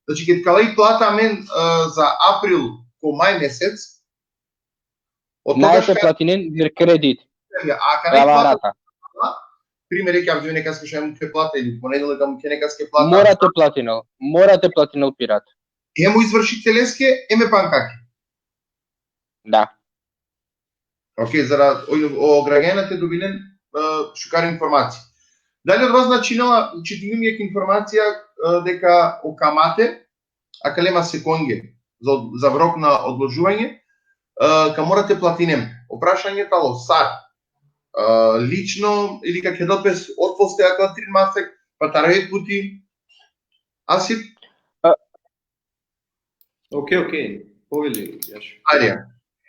Znači, ked ka la i plata amen, e, za april ko maj mesec, od toga nane te platinen, jer kredit. Ja, a kana i plata, primer, ke avdive nekaske šaj mukhe plata ili ponedeljka mukhe nekaske plata. Mora te platinel, mora te platinel pi rat. Hem o izvršiteleske, hem e bankake. Da. Okej, za da o, o gragjanja te dobinen, e, šukar informacija. Dalje, odova značinela, čitingjum jekh informacija, e, deka o kamate, akale masekonge, za, za rok na odložuvanje, e, ka mora te platinen. O prašanje tano sar. а, лично или ка кедел пес отпуст е акала трин масек, па тар ек пути? Асип? Окей, окей. Повели, Јаш. Арија.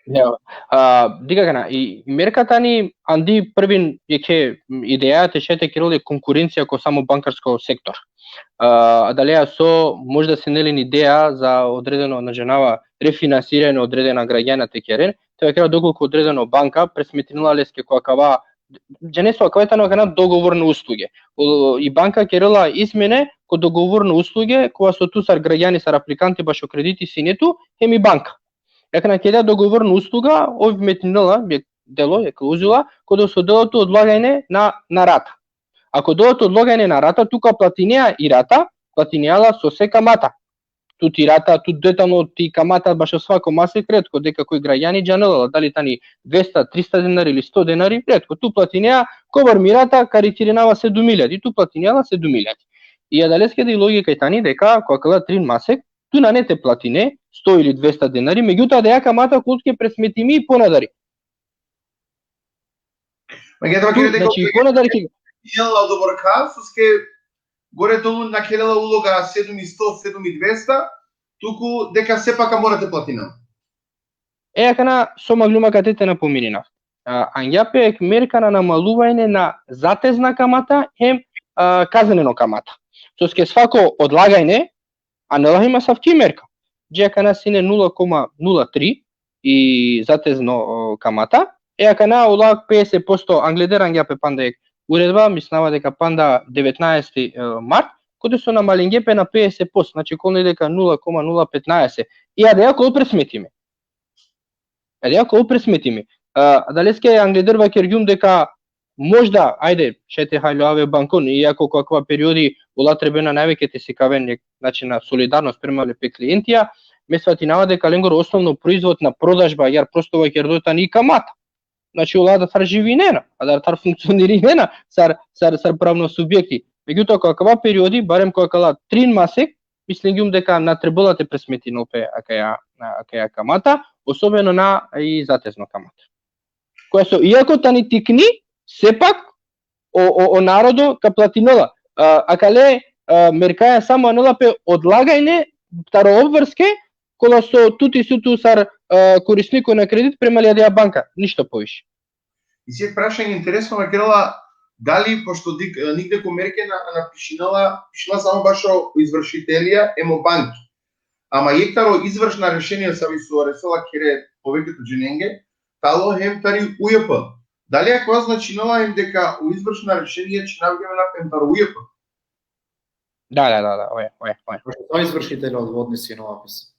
Ja, a, diga kana, i merka tani andi prvin jekhe ideja te šete kerel e konkurencija ko samo bankarsko sektor. A, adalea so možda sine len ideja za odredeno, na džanava, refinansiranje odredena gragjana te keren, te vakera dokolku odredeno banka presmetrinela leske ko akava, džane so akava tano kana dogovorne usluge. O, i banka kerela izmene ko dogovorne usluge, kova so tu sar gragjani, sar aplikanti bašo krediti sine tu, hem i banka. Akana keda dogovorna usluga, ov metninela, jek delo, jek klauzula, koda so dela tu odlaganje na, na rata. Ako dela tu odlaganje na rata, tu ka platinea i rata, platinea la so se kamata. Tu ti rata, tu detalno ti kamata bašo svako masek retko, deka koj gragjani džanela la, dali tani dvesta, trista denari ili sto denari, retko, tu platinea, kobar mi rata, karikirinava sedum iljadi, tu platinea la sedum iljadi. I adaleske da i logika i tani deka, ko akala trin masek, tu nane te platine sto ili dvesta denari, megjutoa da ja kamata kolke presmetimi ponadari. Ма ќе треба Tu, ќе дека znači, ponadari ke, jela odobor ka, soske gore dolu na kelela uloga sedum i sto, sedum i dvesta, tuku deka сепак mora te platina. E, akana so magluma kate te napominina. A, angja pe ek merka na namaluvajne na zatezna kamata hem, a, kazneno kamata. Soske svako odlagajne, anela hem asavki merka. Dži akana sine nula koma nula tri i zatezno, o, kamata. E, akana ola pedeset posto angleder angja pe panda ek uredba, mislinava deka panda devetnaesti, e, mart, kote so namalingje pe na pedeset posto, znači, kol ne deka nula koma nula petnaeset. I adea kol presmetime. Adea kol presmetime. A, adaleske angleder vakergjum deka možda, ajde, šaj te hajloave bankon, iako ko akava periodi ola trebena najveke te sikaven, znači, na solidarnost prema le pe klientija, me svatinava deka lengoro osnovno proizvod na prodažba, jer prosto vakerdoj tani i kamata. Znači, ola da tar živinena, a da tar funkcionirinena sar, sar, sar pravno subjekti. Megjutoa, ko akava periodi, barem ko akala trin masek, mislingjum deka na trebela te presmetinol pe akaja, akaja kamata, особено na i zatezno kamata. Koja so, iako tani tikni, sepak o, o, o narodo ka platinela. A, akale, a, merkaja samo anela pe odlagajne taro obvrske, kola so tuti su tu sar, a, korisniko na kredit prema li adea banka, ništo poviše. И си прашање интересно, ма керела, дали, пошто дик, нигде ко мерке на, на пишинала, пишинала само башо извршителија, емо банки. Ама јек таро извршна решенија са ви су аресела кере повеќето джененге, тало хем тари ујп. Дали е тоа значинала хем дека у извршна решенија чинавгеме на хем таро ујп? Da, da, da, da, oje, oje, oje. Пошто тоа извршителот во однеси на опис.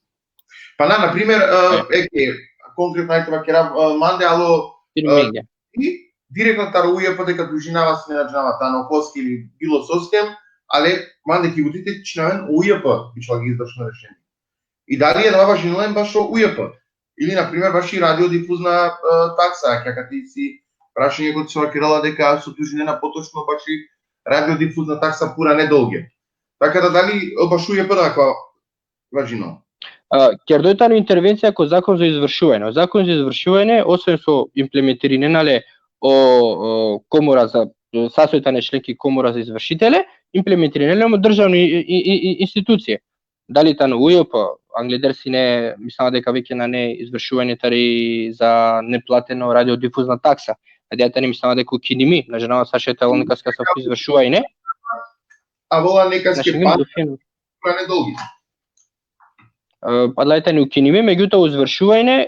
Па на, например, е, е, конкретно ајде вакера, е, манде, ало, Firmenge. И директно таро ујп дека длужинава си не знаджава тано коски или било соскем, але манде ки будите чинавен ујп, бичла ги извршно решение. И дали е тоа важнилен башо ујп? Или, например, баш и радиодифузна, е, такса, ќе кати си прашање кој се вакерала дека се длужинена поточно баш и радиодифузна такса пура недолге. Така да дали, е, баш ујп да ако важино? A, kerdoj tano intervencija ko zakon za izvršuvanje. O zakon za izvršuvanje, osvem so implementirinena le o, o komora za, sastojta ne členki komora za izvršitele, implementirinena le o državne i, i, i, i, institucije. Dali tano ujo, pa angleder sine, mislava deka veke nane izvršuvanje tari za neplateno radiodifuzna taksa. Adija tani mislava deka ukinimi, na džanava sa še talo nekas kasa izvršuvanje. A vola nekas Znači, ke ngim pa, dofin. pa ne dolgi. E, adala tani ukinimi, megjutoa o izvršuvanje,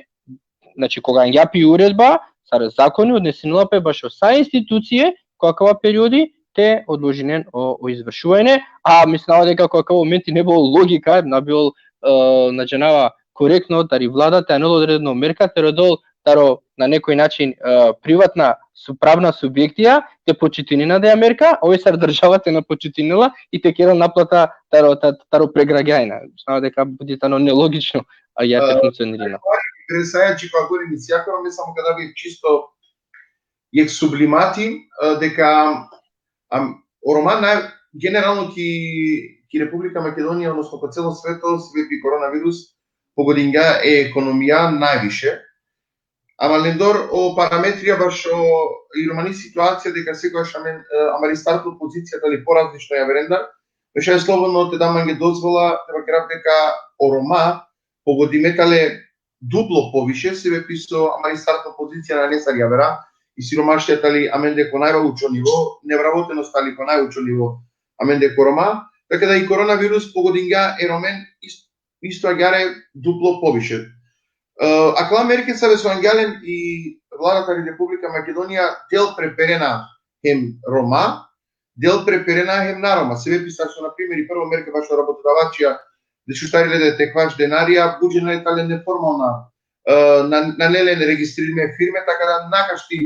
znači, koga angja pe uredba, sar zakoni, odnesinela pe bašo sa institucije, ko akava periodi, te odložinen o, o izvršuvanje, a mislava deka ko akava momenti ne bilo logika, na bilo, e, na džanava korektno, tari vlada, te anel odredno merka, te rodol, taro, na nekoj način, e, privatna, su, pravna subjektija, te počitini na deja merka, ove sar država te na počitinela i te kerel naplata taro, ta-, taro pregragjajna. Mislava deka budi tano nelogično, a ja te E, funkcionirina. Interesaja, či pa gori mi sjakoro, me samo kada bi čisto jek sublimati, e, deka, am, o Roman naj, generalno ki, ki Republika Makedonija, odnosno po celo sveto, svet i koronavírus, pogodingja e ekonomija najviše. Ama lendor o parametrija bašo i romani situacija deka sekogaš amen, e, amari startno pozicija tali porazlično javerendar, me šaj slobodno te da mange dozvola, te vakerav deka o Roma pogodime tale duplo poviše, sebepi so amari startno pozicija nane sar javera, i siromaštija tali amende ko najvalučo nivo, nevrabotenost tali ko najučo nivo amende ko Roma, taka da i koronavirus pogodingja e Romen is-, isto agjaar duplo poviše. E, akala merke save so angja len i vlada tari Republika Makedonija del preperena hem Roma, del preperena hem na Roma. Sebepi sar so, na primer, i prvo merka bašo rabotodavačija, dešuštar iljade te ekvaš denarija, but džene tale neformalna, e, na, nane len registririme firme, taka da nakašti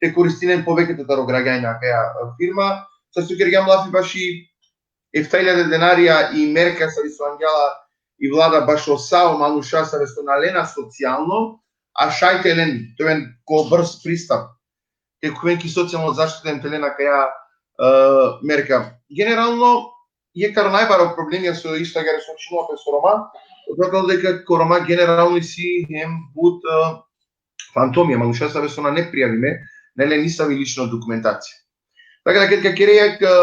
te koristinen poveke taro gragjanja akaja, e, firma. Sar so kergjam lafi baši efta iljade denarija i merka sari so angja la i vlada bašo sa o manuša save so na lena socijalno, a šaj te len, te oven ko brz pristap, te khuven ki socijalno zaštita hem te len akaja, e, merka. Generalno, jekh taro najbaro problemija so isto agjaar suočinela pe so Roma, odokaja deka ko Roma generalno isi hem but, e, fantomija, manuša save so nane prijavime, nane len nisavi lično dokumentacija. Taka da, ked ka kera jekh, e,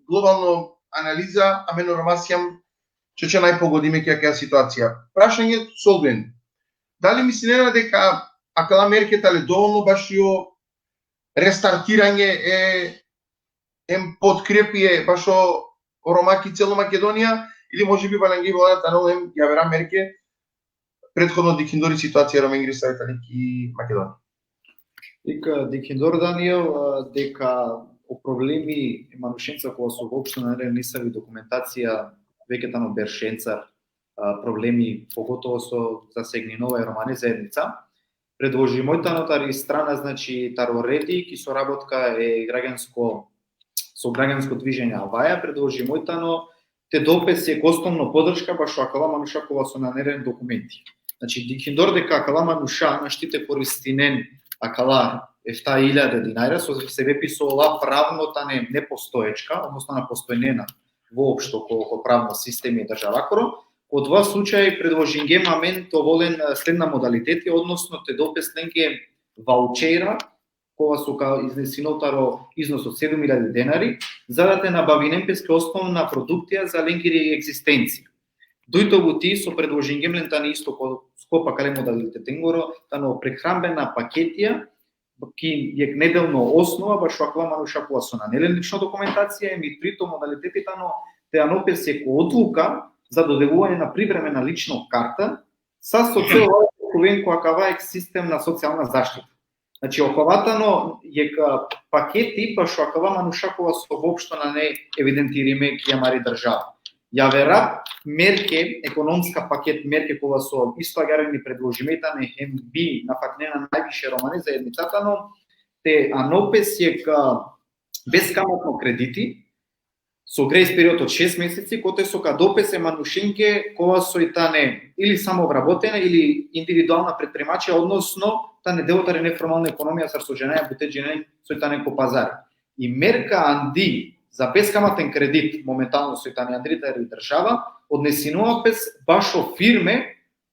globalno analiza, amen o Roma sijam čače najpogodime ki akaja situacija. Prašanje so oven: dali mislinena deka akala merke tale dovolno bašo restartiranje e, em potkrepie bašo o Roma ki celo Makedonija, ili možebi valjani i vlada te anel em javera merke, prethodno dikhindori situacija e Romengiri save tani ki Makedonija? Dikh, dikhindor, Daniel, e, deka o problemi e manušenca kova so voopšto nane len nisavi dokumentacija, veke tano beršencar, e, problemi, pogotovo so zasegninela e romane zaednica. Predložimo tano tari strana, znači, taro Redi, ki sorabotka e gragjansko, so gragjansko dviženje Avaja, predložimo tano te del pes jekh osnovno poдршка bašo akala manuša kova so nane len dokumenti. Znači, dikhindor deka akala manuša našti te koristinen akala efta iljade dinarja, so sebepi so ola pravno tane nepostoečka, odnosno na postojnena voopšto ko, ko pravno sistemi e državakoro, ko dova slučaj predložingjem amen te ovel len, e, sledna modaliteti, odnosno te del pes lenge vaučera, kova so ka iznesinol taro iznos od sedum iljadi denari, za da te nabavinen peske osnovna produktija za lengiri egzistencija. Dujto buti so predložingjem len tani isto ko skop akale modalitetengoro, tano prehranbena paketija, ki jekh nedelno osnova, bašo akala manuša kova so nane len lično dokumentacija, em i trito modaliteti tano te anol pes jekh odluka za dodeluvanje na privremena lično karta, sa so cel te khuven ko akava jekh sistem na socijalna zaštita. Znači, okova tano jekh, a, paketi bašo akala manuša kova so voopšto nane evidentirime ki amari država. Javera merke, ekonomska paket merke kova so isto agjaar i predložime tane hem bi nafatinena najviše romane zaednica tano, te anol pes jekh, a, beskamatno krediti, so grejs period od šest meseci, kote so ka del pes e manušenge kova soj tane ili samovrabotena ili individualna pretpriemačija, odnosno tane delo tari neformalna ekonomija, sar so džanaja, bute džanaja soj tane ko pazari. I merka andi za beskamaten kredit momentalno soj tane andi tari država, odnesinela pes bašo firme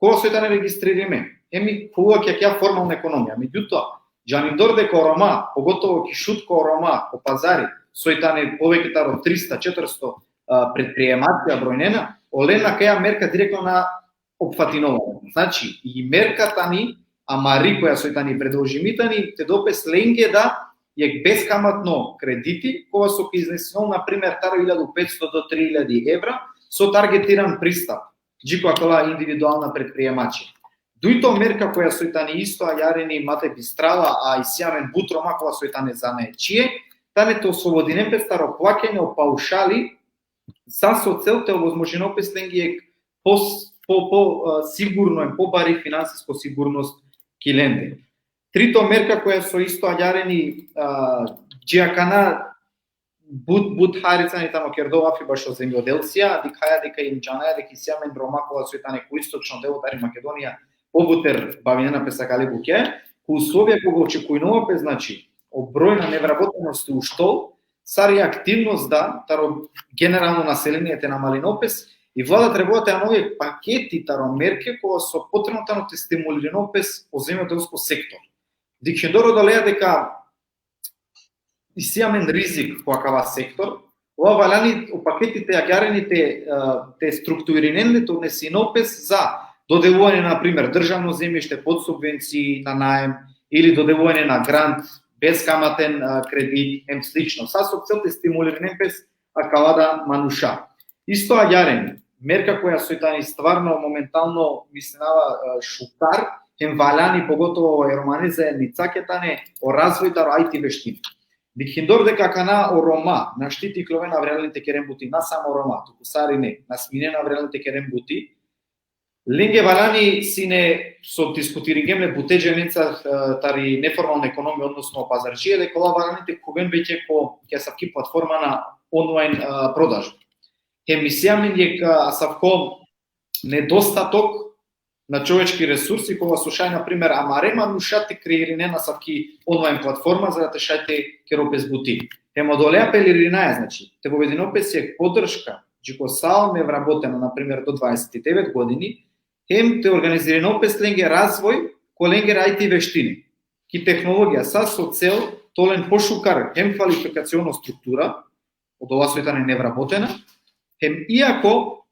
kova soj tane registririme. Em i kova ki akaja formalna ekonomija. Megjutoa, džanindor deka o Roma, pogotovo ki Šutka o Roma, ko pazari, soj tane poveke taro trista, četiristo, a, pretpriemačija brojnena, olen akaja merka direktno na opfatinola. Znači, i merka tani, amari koja soj tani predložimi tani, te del pes lenge da jekh beskamatno krediti, kova so ka iznesinol, na primer, taro iljadu petsto do tri iljadi evra, so targetiran pristap dži ko akala individualna pretpriemačija. Dujto merka koja soj tani isto agjaar i ma te bistrava, a isi amen but Roma kova soj tane zanaetčije, tane te oslobodinen pes taro plakjanje o paušali, sa so cel te ovozmožinol pes lenge jekh po, po, po, a, sigurno, em pobari finansisko sigurnost ki lende. Trito merka koja so isto agjaar i, a, dži akana but, but harica i tano kerdo lafi bašo zemjodelcija, dikhaja deka em džanaja deka isi amen Roma kova soj tane ko istočno delo tari Makedonija, pobuter bavinena pes akale bukja, ko uslovija koga očekujnela pes, znači, o broj na nevrabotenost uštol, sar i aktivnost da taro generalno naselenie te namalinol pes, i vlada trebela te anol paketi taro merke kova so potrebno tano te stimulirinol pes o zemjodelsko sektor. Dikhindor odoleja deka isi amen rizik ko akava sektor, ova valjani o paketi te agjareni te, e, te strukturinen le, te odnesinol pes za dodeluvanje, na primer, državno zemljište pod subvenciji na najem ili dodeluvanje na grant, beskamaten, e, kredit, hem slično. Sa so cel te stimulirinen pes akala da manuša. Isto agjareni, merka koja soj tani stvarno momentalno mislinava, e, šukar, hem valjani pogotovo e romane zajednicake tane o razvoj taro I T veštine. Dikhindor deka akana o Roma našti te ikloven avrijalen te keren buti, na samo Roma, tuku sarine, na sminena avrijalen te keren buti. Lenge valjani sine so diskutiringjem le bute dženenca, e, tari neformalna ekonomija, odnosno pazardžije, deka ola valjani te khuven veće ko, ki asavki platforma na online, e, prodažba. Hem isi amen jekh, e, asavko nedostatok na човечки ресурси, kova so šaj, na primer, amare manuša te kreirinen asavki online platforma, za da te šaj te kerol pes buti. Hem odoleja apelirinaja, znači, te vovedinol pes jekh podrška, dži ko sa o nevraботena, na primer, do dvadeset i devet godini, hem te organizirinol pes lenge razvoj ko lengere I T veštine. Ki tehnologija, sa so cel te ol len pošukar hem kvalifikaciono struktura, odola soj tane nevraботena, hem iako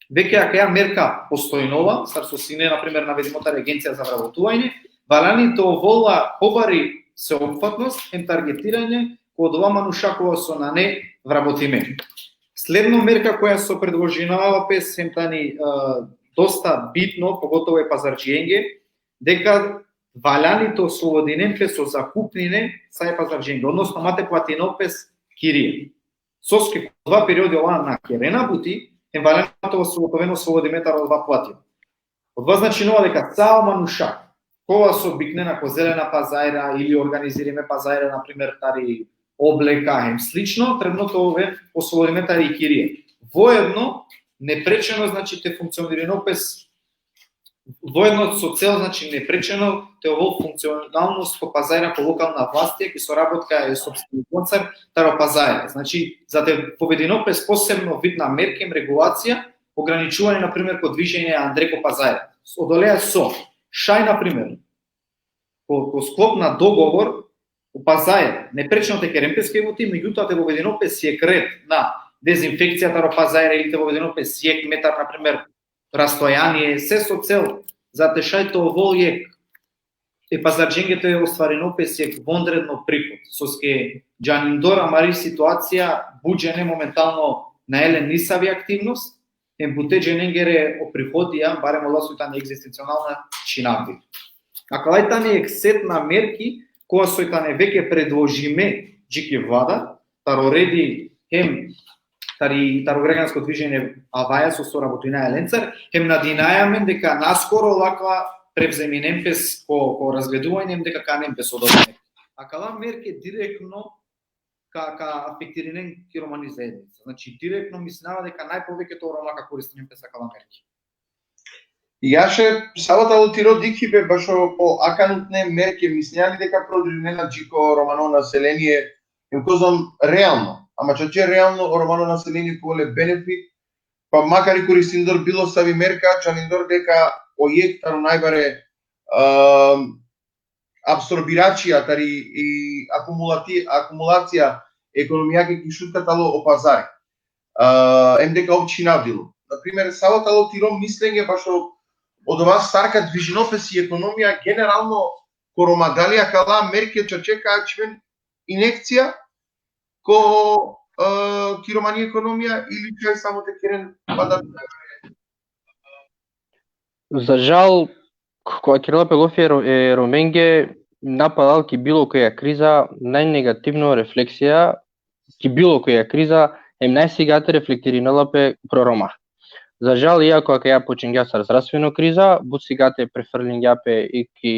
veke akaja merka postojnela, sar so sine, na primer, navedimo tari Agencija za vrabotuvanje, valjani te ovel la pobari sveopfatnost hem targetiranje ko odola manuša kova so nane vrabotime. Sledno merka koja so predložinava pes hem tani, e, dosta bitno, pogotovo e pazardžienge, deka valjani te oslobodinen pes o zakupnine sa e pazardžienge, odnosno ma te platinol pes kirija. Soske ko odova periodi ola na kerena buti, hem valjani te oslobodime, oslobodime taro odova platina. Odova značinela deka sa o manuša kova so biknena ko zelena pazarja ili organizirime pazarja, na primer, tari obleka hem slično, trebno te oven oslobodime tari kirija. Voedno, neprečeno, znači, te funkcionirinol pes, voedno so cel, znači, neprečeno te ovel funkcionalnost ko pazarja, ko lokalna vlast, ki so rabotka e sopstvenikon taro pazarja. Znači, za te vovedinol pes posebno vidna merke hem regulacija, ograničuvanje, na primer, ko dviženje andre ko pazarja. Odoleja so šaj, na primer, ko, ko sklop na dogovor, o pazarja neprečeno te keren pes ke buti, megjutoa te vovedinol pes jekh red na dezinfekcija taro pazarja ili te vovedinol pes jekh metar, na primer, rastojanie, se so cel za te šaj te ovel jekh, e pazardženge te ostvarinol pes jekh vonredno prihod. Soske džanindor amari situacija, but džene momentalno nae len nisavi aktivnost, hem bute dženengere o prihodija, barem ola so tane egzistencionalna, čhinavdile. Akala tane jekh set na merki, kova so tane veke predložime dži ki vlada, taro redi hem tari, taro gragansko dviženje Avaja so sorabotinaja lencar, hem nadinaja amen deka naskoro akala prevzeminen pes ko, ko razgleduvanje, hem deka ka anen pes odova. Akala merke direktno ka, ka afektirinen ki romani zaednica. Znači, direktno mislinava deka najpoveke o Roma ka koristinen pes akala merke. Jaše, savo tano tiro dikhibe bašo po akanutne merke, mislinea li deka prodrinena dži ko romano naselenie, em kozom realno, ama čače realno o romano naselenie ka ovel le benefit, pa makar i koristindor bilo savi merka, džanindor deka o jekh taro najbare, um, apsorbiračija tari i akumulati-, akumulacija ekonomijake ki Šutka tano o pazari. A, em deka ov čhinavdilo. Na primer, savo tano tiro mislenje bašo odova sar ka dvižinol pes i ekonomija generalno ko Roma, dali akala merke čače ka čhiven injekcija ko, a, ki romani ekonomija ili šaj samo te keren pada? Za žal, k-, kova kerela pe lofi e Ro-, e Romenge, napalal ki bilo koja kriza, najnegativno refleksija ki bilo koja kriza, em najsigate reflektirinela pe pro Roma. Za žal, iako akaja počingja sar zdravstveno kriza, but sigate prefrlingja pe i ki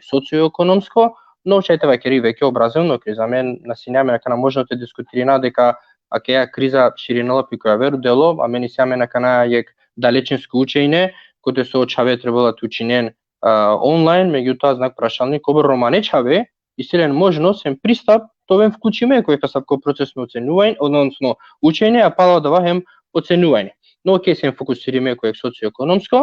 socioekonomsko, no šaj te vakeri veke obrazovno kriza. Amen na sine amen akana možno te diskutirina deka akaja kriza širinela pe ko javer delo, amen isi amen akana jekh dalečinsko učenje, kote so čhave trebela te učinen, a, online, megjutoa znak prašalnik, kobor romane čhave isi len možnost hem pristap te oven vklučime ko jekh asavko proces na ocenuvanje, odnosno učenje, a palo adava hem ocenuvanje. No, okej, sem fokusirime ko jekh socioekonomsko,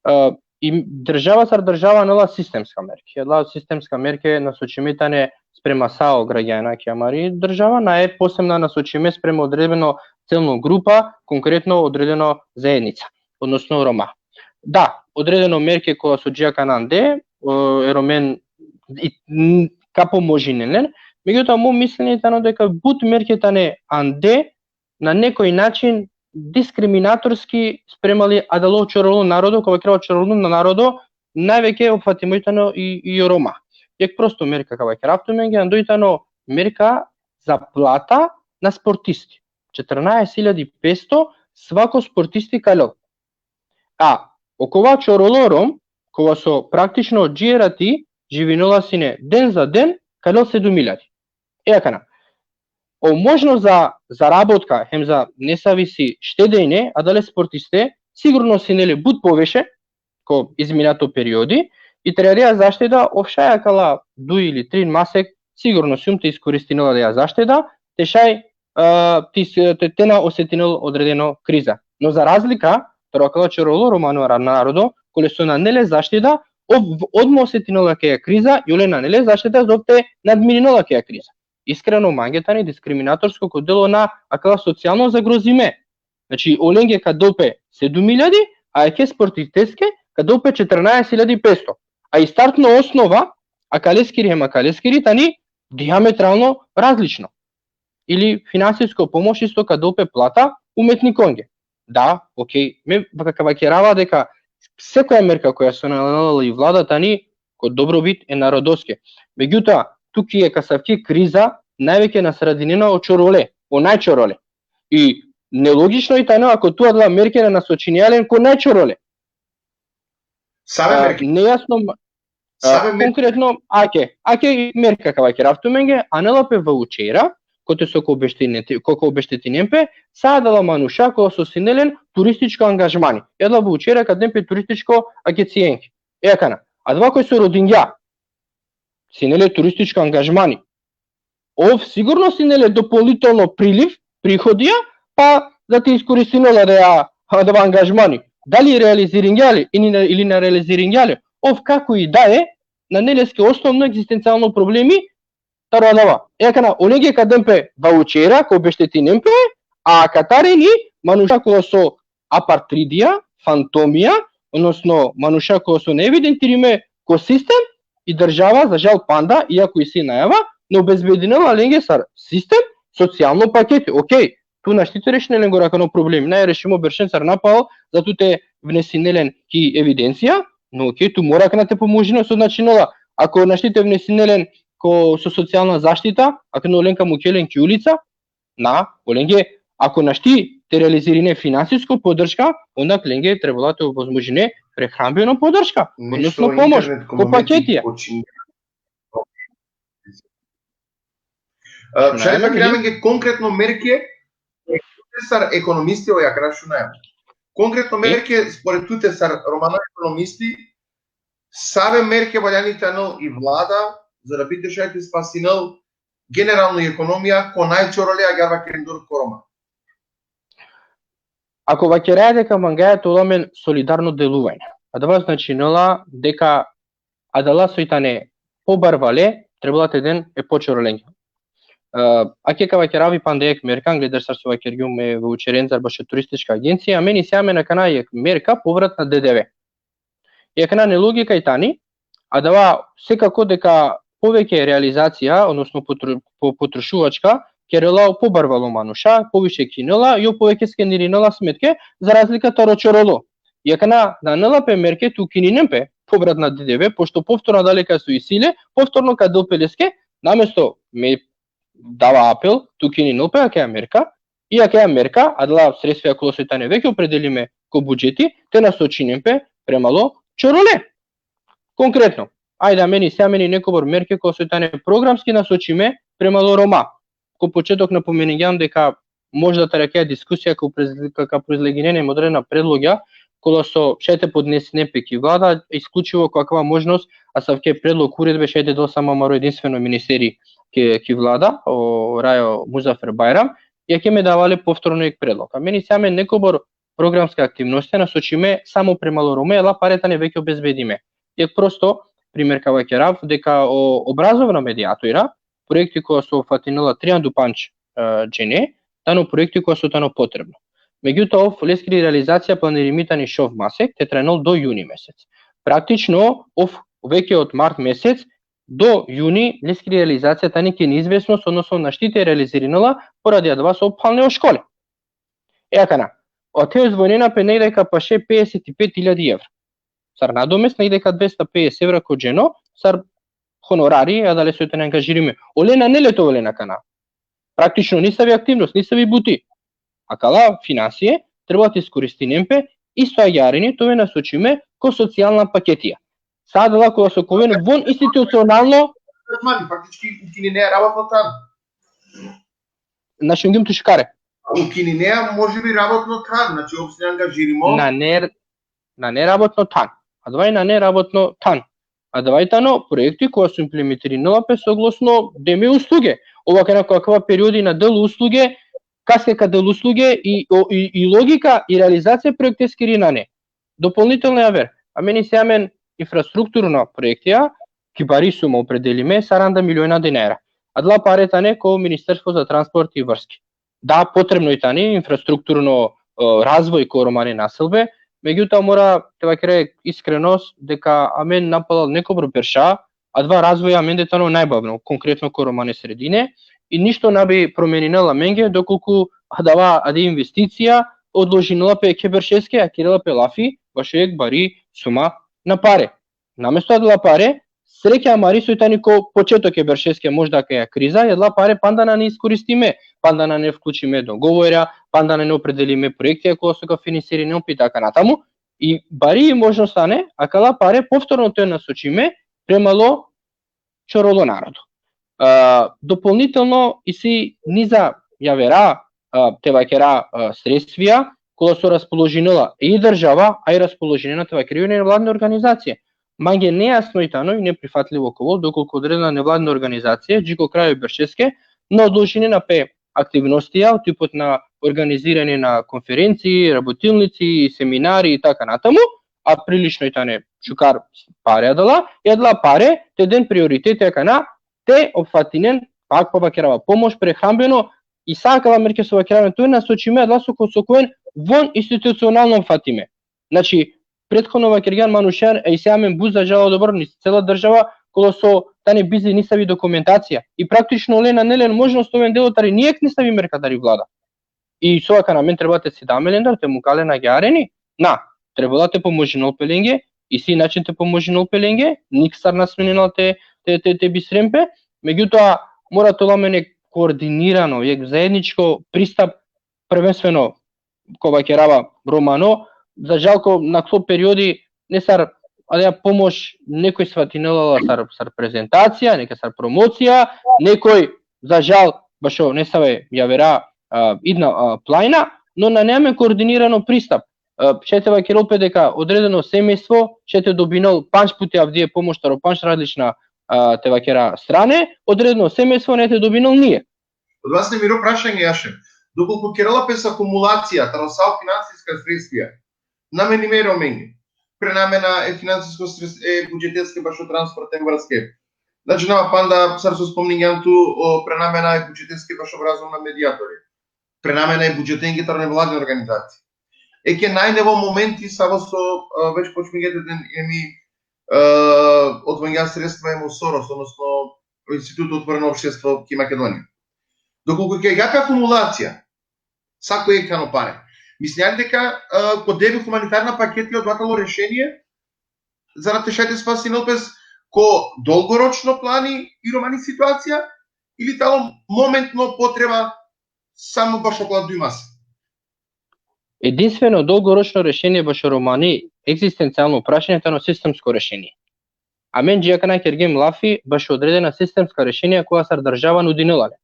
a, И држава сар држава нела системска мерки. Адала системска мерки насочиме тане спрема сао граѓана ке амари држава, наје посебна насочиме спрема одредено целно група, конкретно одредено заедница, односно Рома. Да, одредено мерки кои се джија кан анде, е, Ромен и, м, ка поможинелен, меѓутоа мо мислење тано дека бут мерки тане анде на некој начин дискриминаторски спремали адало чороло народо, кога вакерава чороло на народо, највеќе опфатимо и тано и, и Рома. Јек просто мерка кога вакерав туменге, андој тано мерка за плата на спортисти. Четрнаесет илјади песто свако спортисти калел. А окова чороло Ром, кога со практично джиерати живинола сине ден за ден, калел седум илјади. Е, акана. О можност за заработка, хем за несави си штедење, а дале спортисте, сигурно синеле бут повеќе, ко изминато периоди, и треба да ја заштеда, овшаја кала дуј или трин масек, сигурно сум те искористинала да ја заштеда, те шај, а, ти с-, те, те на осетинел одредено криза. Но за разлика, тоа кала чороло Романо ра-, народо, коле со нанеле заштеда, ов-, одма осетинела кеја криза, и оле нанеле заштеда, зов те надмиринела кеја криза. Искрено, манге тани дискриминаторско ко дело на акала социјално загрозиме. Значи, оленге ка допе седум илјади, а еке спортистеске ка допе четрнаесет илјади песто. А и стартна основа, а калескири, ема калескири, тани диаметрално различно. Или финансиско помош исто ка допе плата уметниконге. Да, окей. Ме вака вакерава дека секоја мерка која се нанела и влада тани ко добробит е народоске. Меѓутоа, туки е касавки криза, највеќе насрадинена о чороле, о најчороле. И нелогично и тајно ако туа дела мерке на насочинијален ко најчороле. Саве А, мерки. Нејасно, а, Саве мерки. Конкретно, аке, аке и мерка кава ќе рафтуменге, анела пе ваучера, коте со ко обештетинен-, ко, ко обештетинен пе, са дала мануша ко со синелен туристичко ангажмани. Едла ваучера каден пе туристичко агенцијенки. Е, акана. А два кои со родингја, синеле туристичко ангажмани. Ов сигурно синеле дополнително прилив, приходија, па да ти искористинела да ја, да ва ангажмани. Дали реализирингјале или на, или на реализирингјале, ов како и да е, на нелеске основно екзистенцијално проблеми, таро адава. Е, акана, оленге каден пе ваучера, ко обештетинен пе, а катарени мануша кола со апартридија, фантомија, односно мануша кола со неевидентириме ко систем и држава, за жал панда, иако и си најава, но обезбединела ленге сар систем, социјално пакети. Океј, ту нашти те решинелен го ракано проблеми. Најрешимо бершен сар напал, зату те внесинелен ки евиденција, но океј, ту мора акана те поможине со значинола. Ако нашти те внесинелен ко со социјална заштита, ако но ленка му келен ки улица, на, оленге, ако нашти те реализирине финансиско поддршка, онда ленге требала те возможине прехранбено поддршка, односно помош, интернет ко ко моменти пакетија. Почине. А, Шајфа, не, не. Креаменге конкретно мерке, сар економисти, оја крашунаја. Конкретно мерке, според туте сар Романо економисти, саве мерке ваљани тано и влада, за да би држајте спасинел генерално и економија, ко најчороле аѓарва кендур ко Рома. Ако вакераја дека мангаја тоа мен солидарно делување, а да значинела дека адала сој тане побарвале, требала те ден е почороленје. А, аке ка вакерави пандеек мерка, гледаш сар со вакерјум е ваучерен зар баше туристичка агенција, а мени сеа мен акана е мерка поврат на Д Д В. И акана не логика и тани, а дава секако дека повеќе реализација, односно потру-, по-, потрошувачка, керела побарвало мануша, повише кинела и повеќе скениринела сметке, за разлика таро чороло. И акана на Н Л П мерке ту кининен пе, поврат на Д Д В, пошто повторно далека со и силе, повторно ка Д П Л С К, наместо ме дава апел, ту кининел пе, акеја мерка, и акеја мерка, а дала средства кола сој тане веќе определиме ко буџети, те насочинен пе премало чороле. Конкретно, ајде, а мени, сеа мени некобор мерке кола сој тане програмски насочиме премало Рома. Ко почеток напоменејам дека може да таракеа дискусија ко произ-, ка, ка произлегинене модерна предлогја, кола со шајте поднесине пе ки влада, исклучиво каква можност, а савке предлог уредбе шајте дол само маро единствено министери ке, ки влада, о Рајо Музафер Бајрам, ја ке ме давале повторно ек предлог. А мени сеа ме некобор programska aktivnostija nasočime samo prema o Rome, adala pare tane veke obezbedime. Jek prosto primer ka vakerav deka o obrazovna medijatora, proekti koja so fatinela trianda u pandž, e, džene, tano proekti koja so tano potrebno. Megjutoa, ov leskiri realizacija planirimi tani šov masek, te trajnol do juni mesec. Praktično, ov veke od mart mesec do juni, leskiri realizacija tani ki neizvesnost, odnosno našti te realizirinela, poradi adava so phaljne o škole. E akana, ote ozvonena pe negde ka paše pedeset i pet iljadi evra. Sar nadomest, negde ka dvesta pedeset evra ko dženo, sar honorari, adale so tane angažirime. Ole nane le te ovel akana. Praktično, nisavi aktivnost, nisavi buti. Akala finansie, trebela te iskoristinen pe, isto agjaar tane, te oven nasočime ko socijalna paketija. Sa adala kola so ka oven von institucionalno. Mali, faktički ukininea rabotno than. Na šungjum tut šukar. Ukininea, može bi, rabotno than, znači, ov sine angažirimo. Nane, nane rabotno than. Adava i nane rabotno than. Adava i tano proekti koja so implementirinela pe soglasno deme usluge. Ov akana ko akava periodi na del usluge, kaske ka del usluge i, o, i, i logika i realizacija proekteskiri nane. Dopolnitelno javer. Amen isi amen infrastrukturna proektija, ki bari suma opredelime, saranda miliona dinara. Adala pare tane ko Ministerstvo za transport i vrski. Da, potrebno i tani infrastrukturno, e, razvoj ko romane naselbe, megjutoa mora te vakera iskrenost deka amen napalal nekobor berša, adava razvoj amende tano najbavno, konkretno ko romane sredine, i ništo na bi promeninela amenge, dokolku adava, adi investicija odložinela pe jekhe beršeske, a kerela pe lafi bašo jek bari suma na pare. Namesto adala pare, sreća amari so i tani ko početok e beršeske, možda akaja kriza, i adala pare panda nane iskoristime, panda nane vklučime dogovorja, panda nane opredelime proektija kola so ka finansirinen pe i taka natamu, i bari i možnost tane akala pare povtorno te nasočime prema lo čorolo narodo. A, dopolnitelno isi niza javera, a, te vakera, a, sredstvija, kola so raspoložinela i država, a i raspoložinena te vakera i nevladine organizacije. Mange nejasno i tano i neprihvatljivo ka ovel, dokolku odredena nevladina organizacija, dži ko kraj e beršeske, na odložinena pe aktivnostija, o tipot na organiziranje na konferencije, rabotilnici, seminari i taka natamu, a prilično i tane šukar pare adala, i adala pare te den prioriteti akana, te opfatinen, pak pa vakerava pomoš prehranbeno, i sa akala merke so vakerava, to nasočime adala so ko-, so ka oven von institucionalno opfatime. Znači, prethodno vakergjan manušen, a isi amen but, za žal, odobor, niz cela država, kola so tane bizi nisavi dokumentacija. I praktično ole nane len možnost te oven delo tari nijekh nisavi merka tari vlada. I so akana amen trebela te cidame lendar, te muka len agjaar tane? Na, trebela te pomožinol pe lenge, isi način te pomožinol pe lenge, niksar na smeninela te, te, te, te bistren pe, megjutoa mora te ovel amen jek koordinirano, jek zaedničko pristap, prvenstveno ko vakerava romano, za žal ko nakhlo periodi nesar adaja pomoš nekoj svatinela la sar, sar prezentacija, neka sar promocija, nekoj, za žal, bašo nesave javera, a, idna, a, plajna, no nane amen koordinirano pristap. A, šaj te vakerol pe deka odredeno semejstvo šaj te dobinol pandž puti avdive pomoš taro pandž različna, a, te vakera, strane, odredeno semejstvo nane te dobinol nijekh. Od vas ne miro prašanje, Jaše. Dokolku kerela pe sa akumulacija taro sa o finansiska sredstvija, namenime e Romenge, prenamena e finansisko sredst-, e budžeteske bašo transport em vrske. Znači, na, panda, sar so spomningjan tu, o, prenamena e budžeteske bašo obrazovna medijatori. Prenamena e budžetenge taro nevladine organizacije. Eke najnevo momenti savo so, e, već počmingje te den, emi, e, odvojngja sredstva em o Soros, odnosno o Instituto Otvoreno opštestvo ki Makedonija. Dokolku kergja pe akumulacija, sako jekh tano pare. Mislinea li deka, e, ko deve humanitarna paketi odova tano rešenie, za da te šaj te spasinol pes ko dolgoročno plani i romani situacija, ili tano momentno potreba samo bašo kola duj masa? Edinstveno dolgoročno rešenie bašo romani egzistencijalno prašanje tano sistemsko rešenie. Amen dži akana kergjem lafi bašo odredena sistemska rešenia koja sar država nudinela le.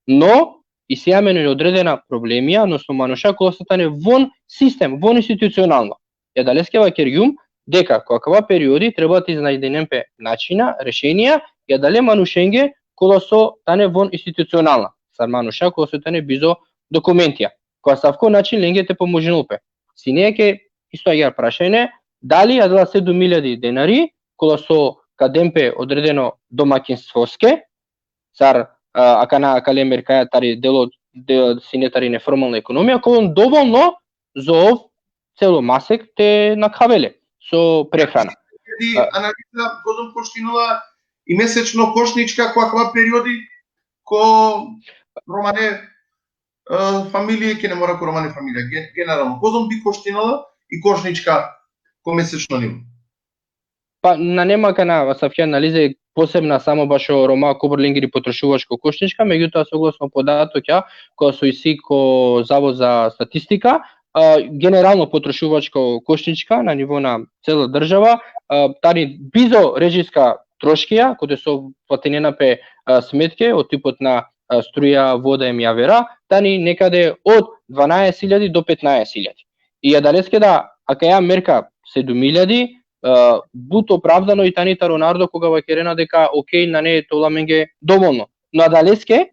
No, isi amen odredena problemija, odnosno manuša koja so tane von sistem, von institucionalno. I adaleske vakergjum deka ko akava periodi trebela te iznajdinen pe načina, rešenia, i adale manušenge koja so tane von institucionalna, sar manuša koja so tane bizo dokumentija. Ko asavko način lenge te pomožinol pe. Sine ke isto agjaar prašanje, dali adala sedum iljadi denari, kola so ka den pe odredeno domaćinstvoske, sar, a, akana akale merkaja tari delo, de, sine tari neformalna ekonomija, ka ovel dovolno za ov celo masek te nakhavel le so prehrana. Di A- analiza, kozom koštinela i mesečno košnička ko akava periodi, ko romane, e, familije, ke ne mora ko romane familije, gen-, generalno. Kozom bi koštinela i košnička ko mesečno nivo. Pa nane ma akana asavke analize posebna samo bašo Roma kobor lengiri potrošuvačko košnička, megjutoa soglasno podatokja kola so isi ko Zavod za statistika, a, generalno potrošuvačko košnička na nivo na cela država, a, tari bizo režiska troškija, kote so platinena pe, a, smetke, od tipot na, a, struja, voda em javera, tani nekade od dvanaest iljadi do petnaest iljadi. I adaleske da, akaja merka sedum iljadi, a, but opravdano i tani taro narodo koga vakerena deka, okej, nane te ovel amenge dovolno. No adaleske,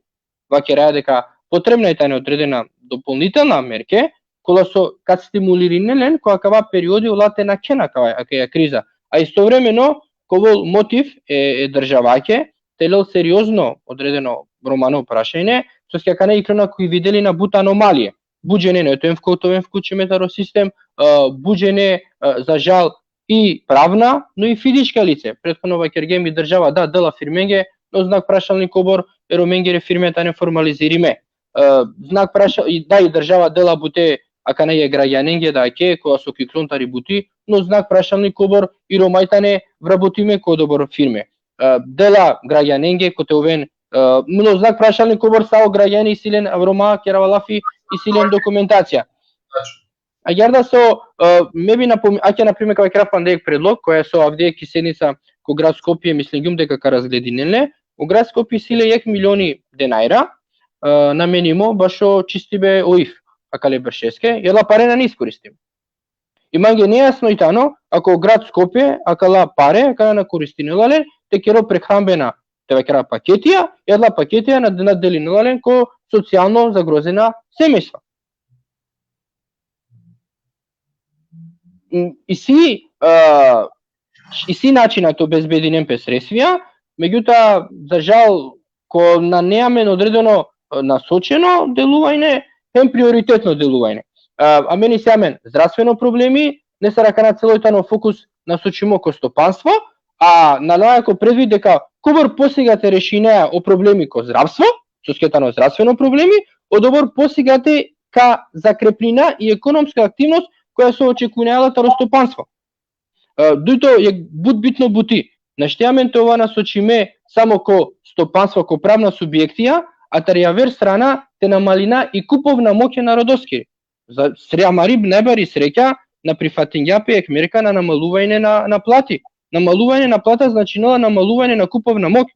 vakeraja deka potrebna i tani odredena dopolnitelna merke, kola so ka stimulirinen len, ko akava periodi ola te nakhena akava, akaja kriza. A istovremeno, ka ovel motiv e, e državake, te lel seriozno odredeno romano prašanje, soske akana iklona ko i videlina but anomalije. But džene neto em vko-, to em vključime taro sistem, a, but džene, a, za žal, i pravna, no i fizička lice. Prethodno vakergjem i država, da, dela firmenge, no znak prašalnik kobor e Romengere firme tane formalizirime. E, znak praša-, i, da, i država dela bute akana e gragjanenge, da, ke, kola so ka iklon tari buti, no znak prašalnik kobor i Romaj tane vrabotime ko odobor firme. E, dela gragjanenge, kote oven, e, no znak prašalnik kobor sa o gragjani isi len, Roma, kerava lafi, isi len dokumentacija. Tačno. Agjaar da so, e, me bi napom-, ake, na primer, ka vakerav panda jekh predlog, koja so avdive ki sednica ko grad Skopje, mislingjum deka ka razgledinen le, o grad Skopje isi le jekh milioni denajra, e, namenimo bašo čistibe o iv, akale beršeske, i adala pare nane iskoristime. I mange nejasno i tano, ako grad Skopje, akala pare, akana na koristinela len, te kerel prehranbena, te vakerav, paketija, i adala paketija na, na delinela len ko socijalno zagrozena semejstva. M, isi, a, isi načina te obezbedinen pe sredstvija, megjutoa, za žal, ko nane amen odredeno, e, nasočeno deluvanje, hem prioritetno deluvanje. A, amen isi amen zdravstveno problemi, nesar akana celo i tano fokus nasočimo ko stopanstvo, a na lako predvid deka kobor posigate rešinea o problemi ko zdravstvo, soske tano zdravstveno problemi, odobor posigate ka zakrepnina i ekonomska aktivnost koja so očekujnea la taro stopanstvo. E, dujto, jekh but bitno buti. Našti amen te ova nasočime samo ko stopanstvo, ko pravna subjektija, a tari javer strana te namalina i kupovna moć e narodoske. Za sre-, amari najbari sreća, na prifatingja pe jekh merka na namaluvanje na, na plati. Namaluvanje na plata značinela namaluvanje na kupovna moć.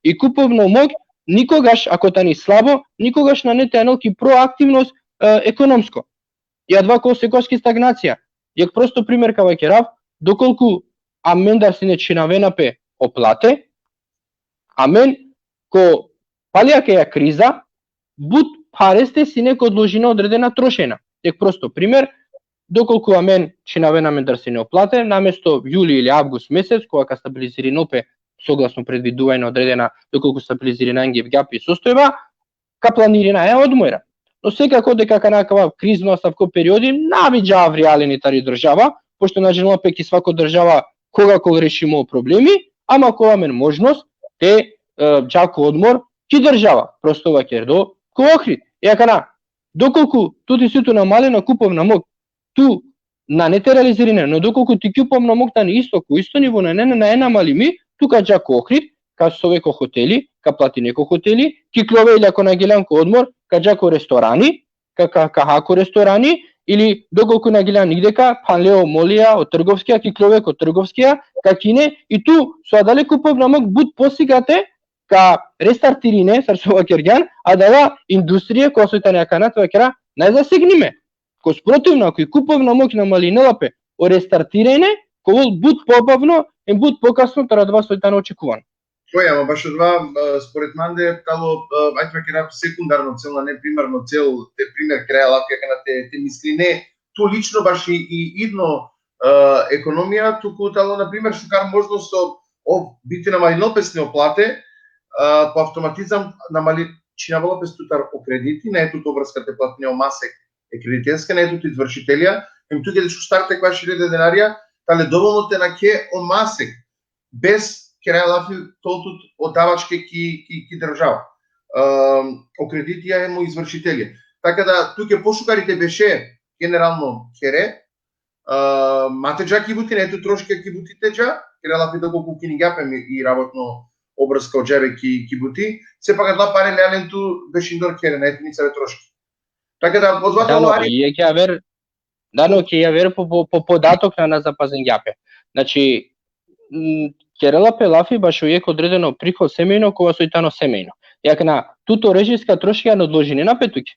I kupovna moć nikogaš, ako tani slabo, nikogaš nane te anel ki proaktivnost, e, ekonomsko. I adava ka ovel sekogaš ki stagnacija. Jekh prosto primer ka vakerav, dokolku amendar sine čhinavena pe o plate, amen ko pali akaja kriza, but pareste sine ka odložina odredena trošenja. Jekh prosto primer, dokolku amen čhinavena amendar sine o plate, namesto juli ili avgust mesec, koga ka stabilizirinel pe soglasno predviduvanje odredena, dokolku stabilizirinangje avgja pi sostojba, ka planirina e odmora. No sekako deka akana akava krizno asavko periodi na bi dža avrijalen i tari država, pošto na džanela pe ki svako država koga ka ovel rešimo problemi, ama ka ovel amen možnost te, e, dža ko odmor ki država, prosto vakerdo ko Ohrid. E akana, dokolku tut isi tut namalena kupovna moć, tu nane te realizirine, no dokolku ti kupovna moć tani isto, ko isto nivo, nane, nane namalimi, tu ka dža ko Ohrid, ka sove ko hoteli, ka platine ko hoteli, ki iklove ili ako na giljan ko odmor, ka dža ko restorani, ka, ka, ka ha ko restorani, ili dokolku na giljan nigde, ka phanle o molija, o trgovskija, ki iklove ko trgovskija, ka kine, i tu so adale kupovna moć but posigate ka restartirine, sar so vakergjan, adala industrija koja so tane akana, te vakera, najzasegnime. Ko sprotivno, ako i kupovna moć namalinela pe, o restartiranje ka ovel but pobavno, em but pokasno taro adava so tano očekuvano. Oj, ama bašo adava, e, spored mande, tano, e, ajde vakera, sekundarno cel, nane primarno cel, te primer keraja lafi akana te, te misline, tu lično baši i idno, e, ekonomija, tuku tano, na primer, šukar možnost so ov biti namalinol pes neplate, e, po avtomatizam namali-, čhinavela pes tutar o krediti, nane tut obraska te platine o masek e krediterske, nane tut izvršitelja, em tu kede štar te kvaš hiljade denarja, tale dovolno te nakhe o masek, bez keraja lafi tut o davačke ki, ki, ki država. Em, o kreditija em o izvršitelja. Taka da, tuke pošukar i te beše generalno khere, e, ma te dža ki buti, nane tut troškija ki buti te dža, keraja lafi dokolku kiningja pe mi i rabotno obraska o džabe ki, ki buti, sepak adala pare lea len tu bešindor khere, nane tut nisave troški. Taka da, odova Da, no, tano i ke javer, da, no, ke javer po, po, po podatok na, na zapazingja pe. Znači, m, kerela pe lafi bašo jekh odredeno prihod semejno, kova soj tano semejno. Akana tuto režiska troškija na odložinena pe tuke.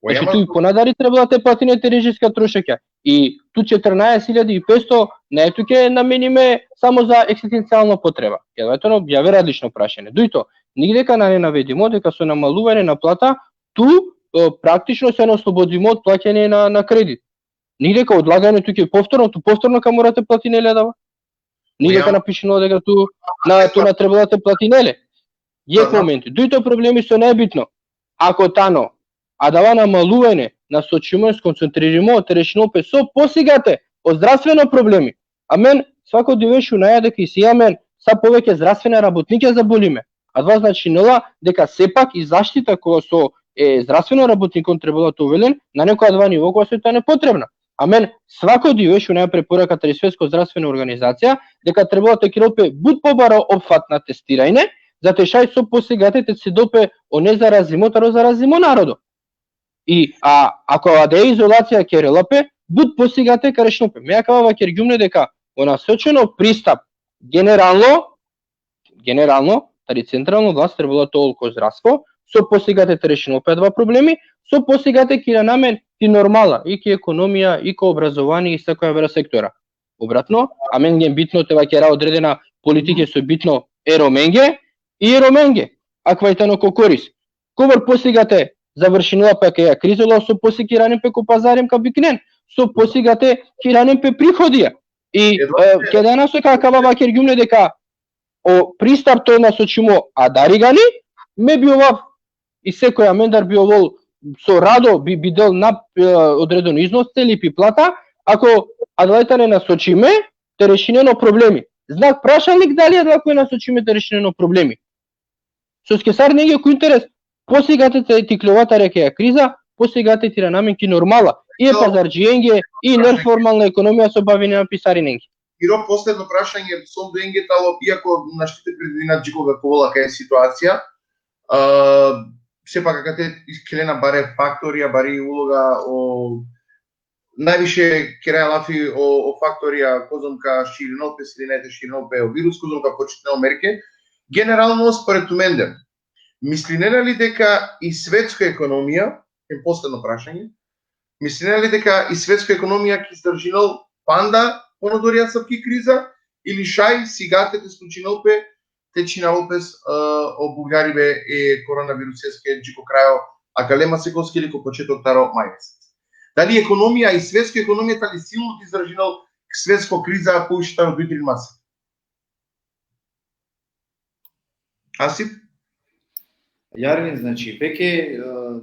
Znači, tu i ponadari trebela te platine te režiska troškija. I tu četrnaeset hiljadi i petsto nane tuke namenime samo za egzistencijalno potreba. Jel, eto, no, javer različno prašanje. Dujto, nigde ka nane navedimo deka so namaluvanje na plata, tu, e, praktično si oslobodimo od plaćanje na, na kredit. Nigde ka odlaganje tuke povtorno, tu povtorno ka mora te platine le adava. Nigde ka napišinol deka tu na, tu na trebela te platine le. Jekh momenti. Dujto problemi so najbitno. Ako tano adava namaluvanje nasočimo, skoncentririmo, te rešinol pe so posigate o zdravstveno problemi. Amen svako dive šunaja deka isi amen sa poveke zdravstvena rabotnikija zabolime. Adava značinela deka sepak i zaštita kova so e zdravstveno rabotnikon trebela te ovel len, nane ko adava nivo kova so tane potrebna. Amen svako dive šunaja preporuka tari Svetsko zdravstvena organizacija, deka trebela te kerol pe but pobaro opfat na testiranje, za te šaj so posigate te cidol pe o nezarazimo taro zarazimo narodo. I, a, ako adaja izolacija kerela pe, but posigate ka rešinol pe. Me akava vakergjum le deka o nasočeno pristap generalno, generalno, tari centralno vlast trebela te ol ko zdravstvo, so posigate te rešinol pe adava problemi, so posigate ka irana amen ki normala, i ki ekonomija, i ko obrazovanie, i sa koja vera sektora. Obratno, amenge bitno te vakera odredena politike so bitno e Romenge, i e Romenge. Akava i tano ko koris. Kobor posigate završinela pe akaja kriza, ola so posigi ka iranen pe ko pazari em ka biknen, so posigate ka iranen pe prihodija. I, e, keda na so ka akava vakergjum le deka o pristap to nasočimo adarigani, me bi ovav i sekoj amendar bi ovol so rado bi, bi del na, e, odredeno iznos, celi pi plata, ako adala tane nasočime te rešinen o problemi. Znak prašalnik dali adala koj nasočime te rešinen o problemi. Soske sarinenge ko interes, posigate te, te ikljovatar akaja kriza, posigate te irana amen ki normala. I e pazardžienge, i neformalna ekonomija so bavinena pi sarinenge. Miro, posledno prašanje, so duenge talo, iako našti te predvidina dži koga ka ovel akaja situacija, a, sepak akate iskelena bare faktorija, bari uloga o, najviše keraja lafi o, o faktorija, kozom ka širinol pes ili nane te širinol pe o virus, kozom ka počitnel merke. Generalno, spored tumende, mislinena li deka i svetsko ekonomija, em posledno prašanje, mislinena li deka i svetsko ekonomija ka izdržinol panda ponadori asavki kriza, ili šaj sigate te slučinol pe te čhinavol pes, e, o buvljaribe e koronaviruseske dži ko krajo akale masekoske ili ko početok taro maj mesec? Dali ekonomija i svetsko ekonomija tani silno te izdržinol svetsko kriza poviše taro duj trin masek? Asip? Jarvin, znači, veke, e,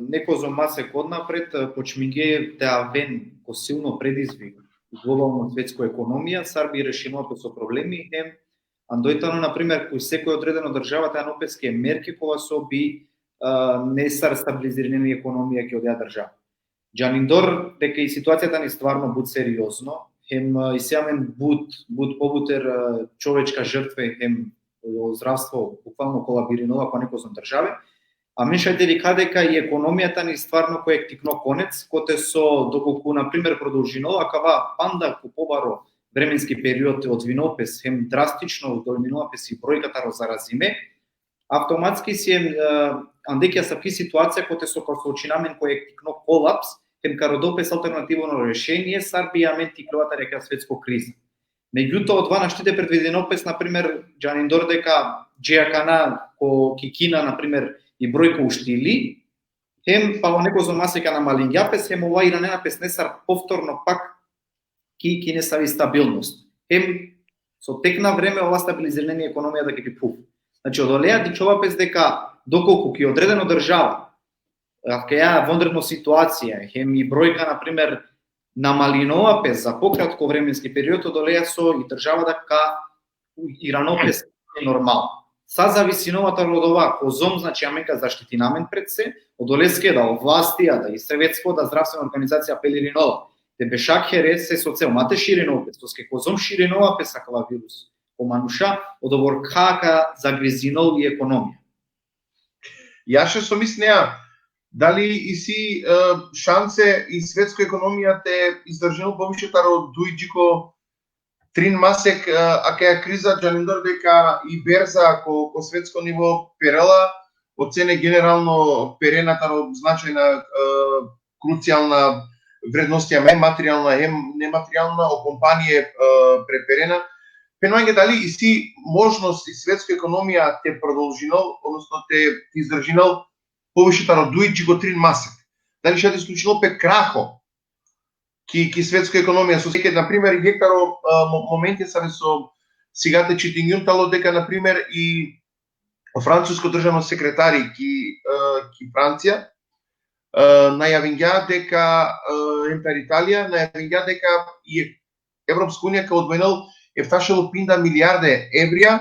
nekozom masek odnapred, e, počminge te aven ko silno predizvik globalno svetsko ekonomija, sar bi rešinol pes o problemi, em andoj tano, na primer, ko sekoj odredeno država te anol peske merke kova so bi, e, nesar stabilizirinen i ekonomija ki odaja država. Džanindor deka i situacija tani stvarno but seriozno, hem, e, isi amen but, but pobuter, e, čovečka žrtve, hem o zdravstvo bukvalno kolabirinela ko nekozom države. Amen šaj te dikha deka i ekonomija tani stvarno ko jekh tikno konec, kote so dokolku, na primer, prodolžinol akava panda ko pobaro vremenski period odvinol pes, hem drastično dolminol pes i brojka taro zarazime, avtomatski si em, e, ande ki asavki situacija kote so ka soočina amen ko jekh tikno kolaps, hem ka rodol pes alternativno rešenie, sar bi amen te ikljovatar akaja svetsko kriza. Megjutoa, odova našti te predvidinol pes, na primer, džanindor deka dži akana ko, ki Kina, na primer, i brojka uštili, Hem pa o nekozom masek namalingja pes, hem ova iranena pes nesar povtorno pak ki, ki nesavi stabilnost. Hem so tek na vreme ova stabilizirinena i ekonomija da ki phuv. Znači, odolea dičhova pes deka dokolku ki odredeno država, akaja vonredno situacija, hem i brojka, na primer, namalinova pes za pokratko vremenski period, odolea so i država da ka iranol pes normalno. Sa zavisinova taro odova kozom, znači, amen ka zaštitina amen pred se, odoleske da o vlasti, a da i Svetsko, da zdravstvena organizacija apelirinol te bešel khere se so cel ma te širinol pes, soske kozom širinol pes akava virus ko manuša, odobor ka, ka zagrizinol i ekonomija. Jaše, so mislinea, dali isi, e, šanse i svetsko ekonomija te izdržinol poviše taro duj dži ko trin masek, e, akaja kriza, džanindor deka i berza ko, ko svetsko nivo perela, o cene generalno perena taro značajna, e, krucijalna vrednost, hem materijalna, hem nematerijalna, o kompanije, e, preperena. Phenava mange dali isi možnost i svetsko ekonomija te prodolžinol, odnosno te izdržinol poviše taro duj dži ko trin masek. Dali šaj te slučinol pe kraho ki, ki svetsko ekonomija. So seke, na primer, jekh taro, e, mo-, momenti save so sigate čitingjum tano deka, na primer, i o francusko državno sekretari ki, e, ki Francija, e, najavingja deka, e, hem tari Italija, najavingja deka i Evropska unija ka odvojnel efta šel pinda milijarde evrija,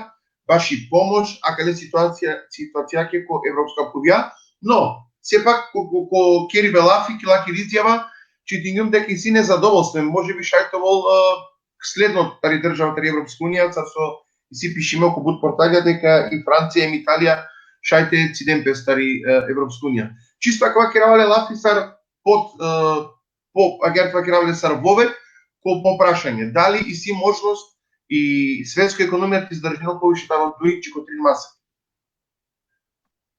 baši pomoš akale situacija, situacijake ko evropska phuvja. No, sepak ko, ko, ko keribe lafi, ki laki izjava, čitingjum deka isi nezadovolstvo, može bi šaj te ovel, e, sledno tari država, tari Evropska unija, sar so isi pišime ko but portalja deka i Francija hem Italija šaj te ciden pes tari, e, Evropska unija. Čisto akava kerava le lafi sar pod, e, po, agjaar te vakerav le sar voved, ko po prašanje. Dali isi možnost i svetsko ekonomija te izdržinol poviše taro duj dži ko trin masek?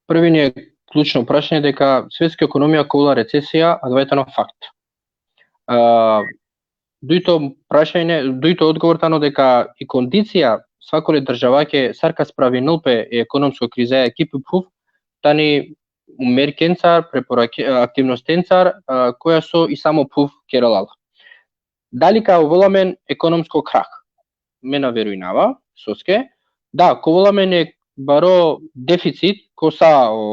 Prvo, e ključno prašanje deka svetsko ekonomija ka ovel recesija, adava tano fakt. A, dujto prašanje, dujto odgovor tano deka i kondicija svakole državake sar ka spravinel pe e ekonomsko krizaja ki phuv, tani merkencar, preporake-, aktivnostencar, a, koja so i samo phuv kerela la. Dali ka ovel amen ekonomsko krah? Me na verujnava, soske. Da, ka ovel amen e baro deficit, ko sa o,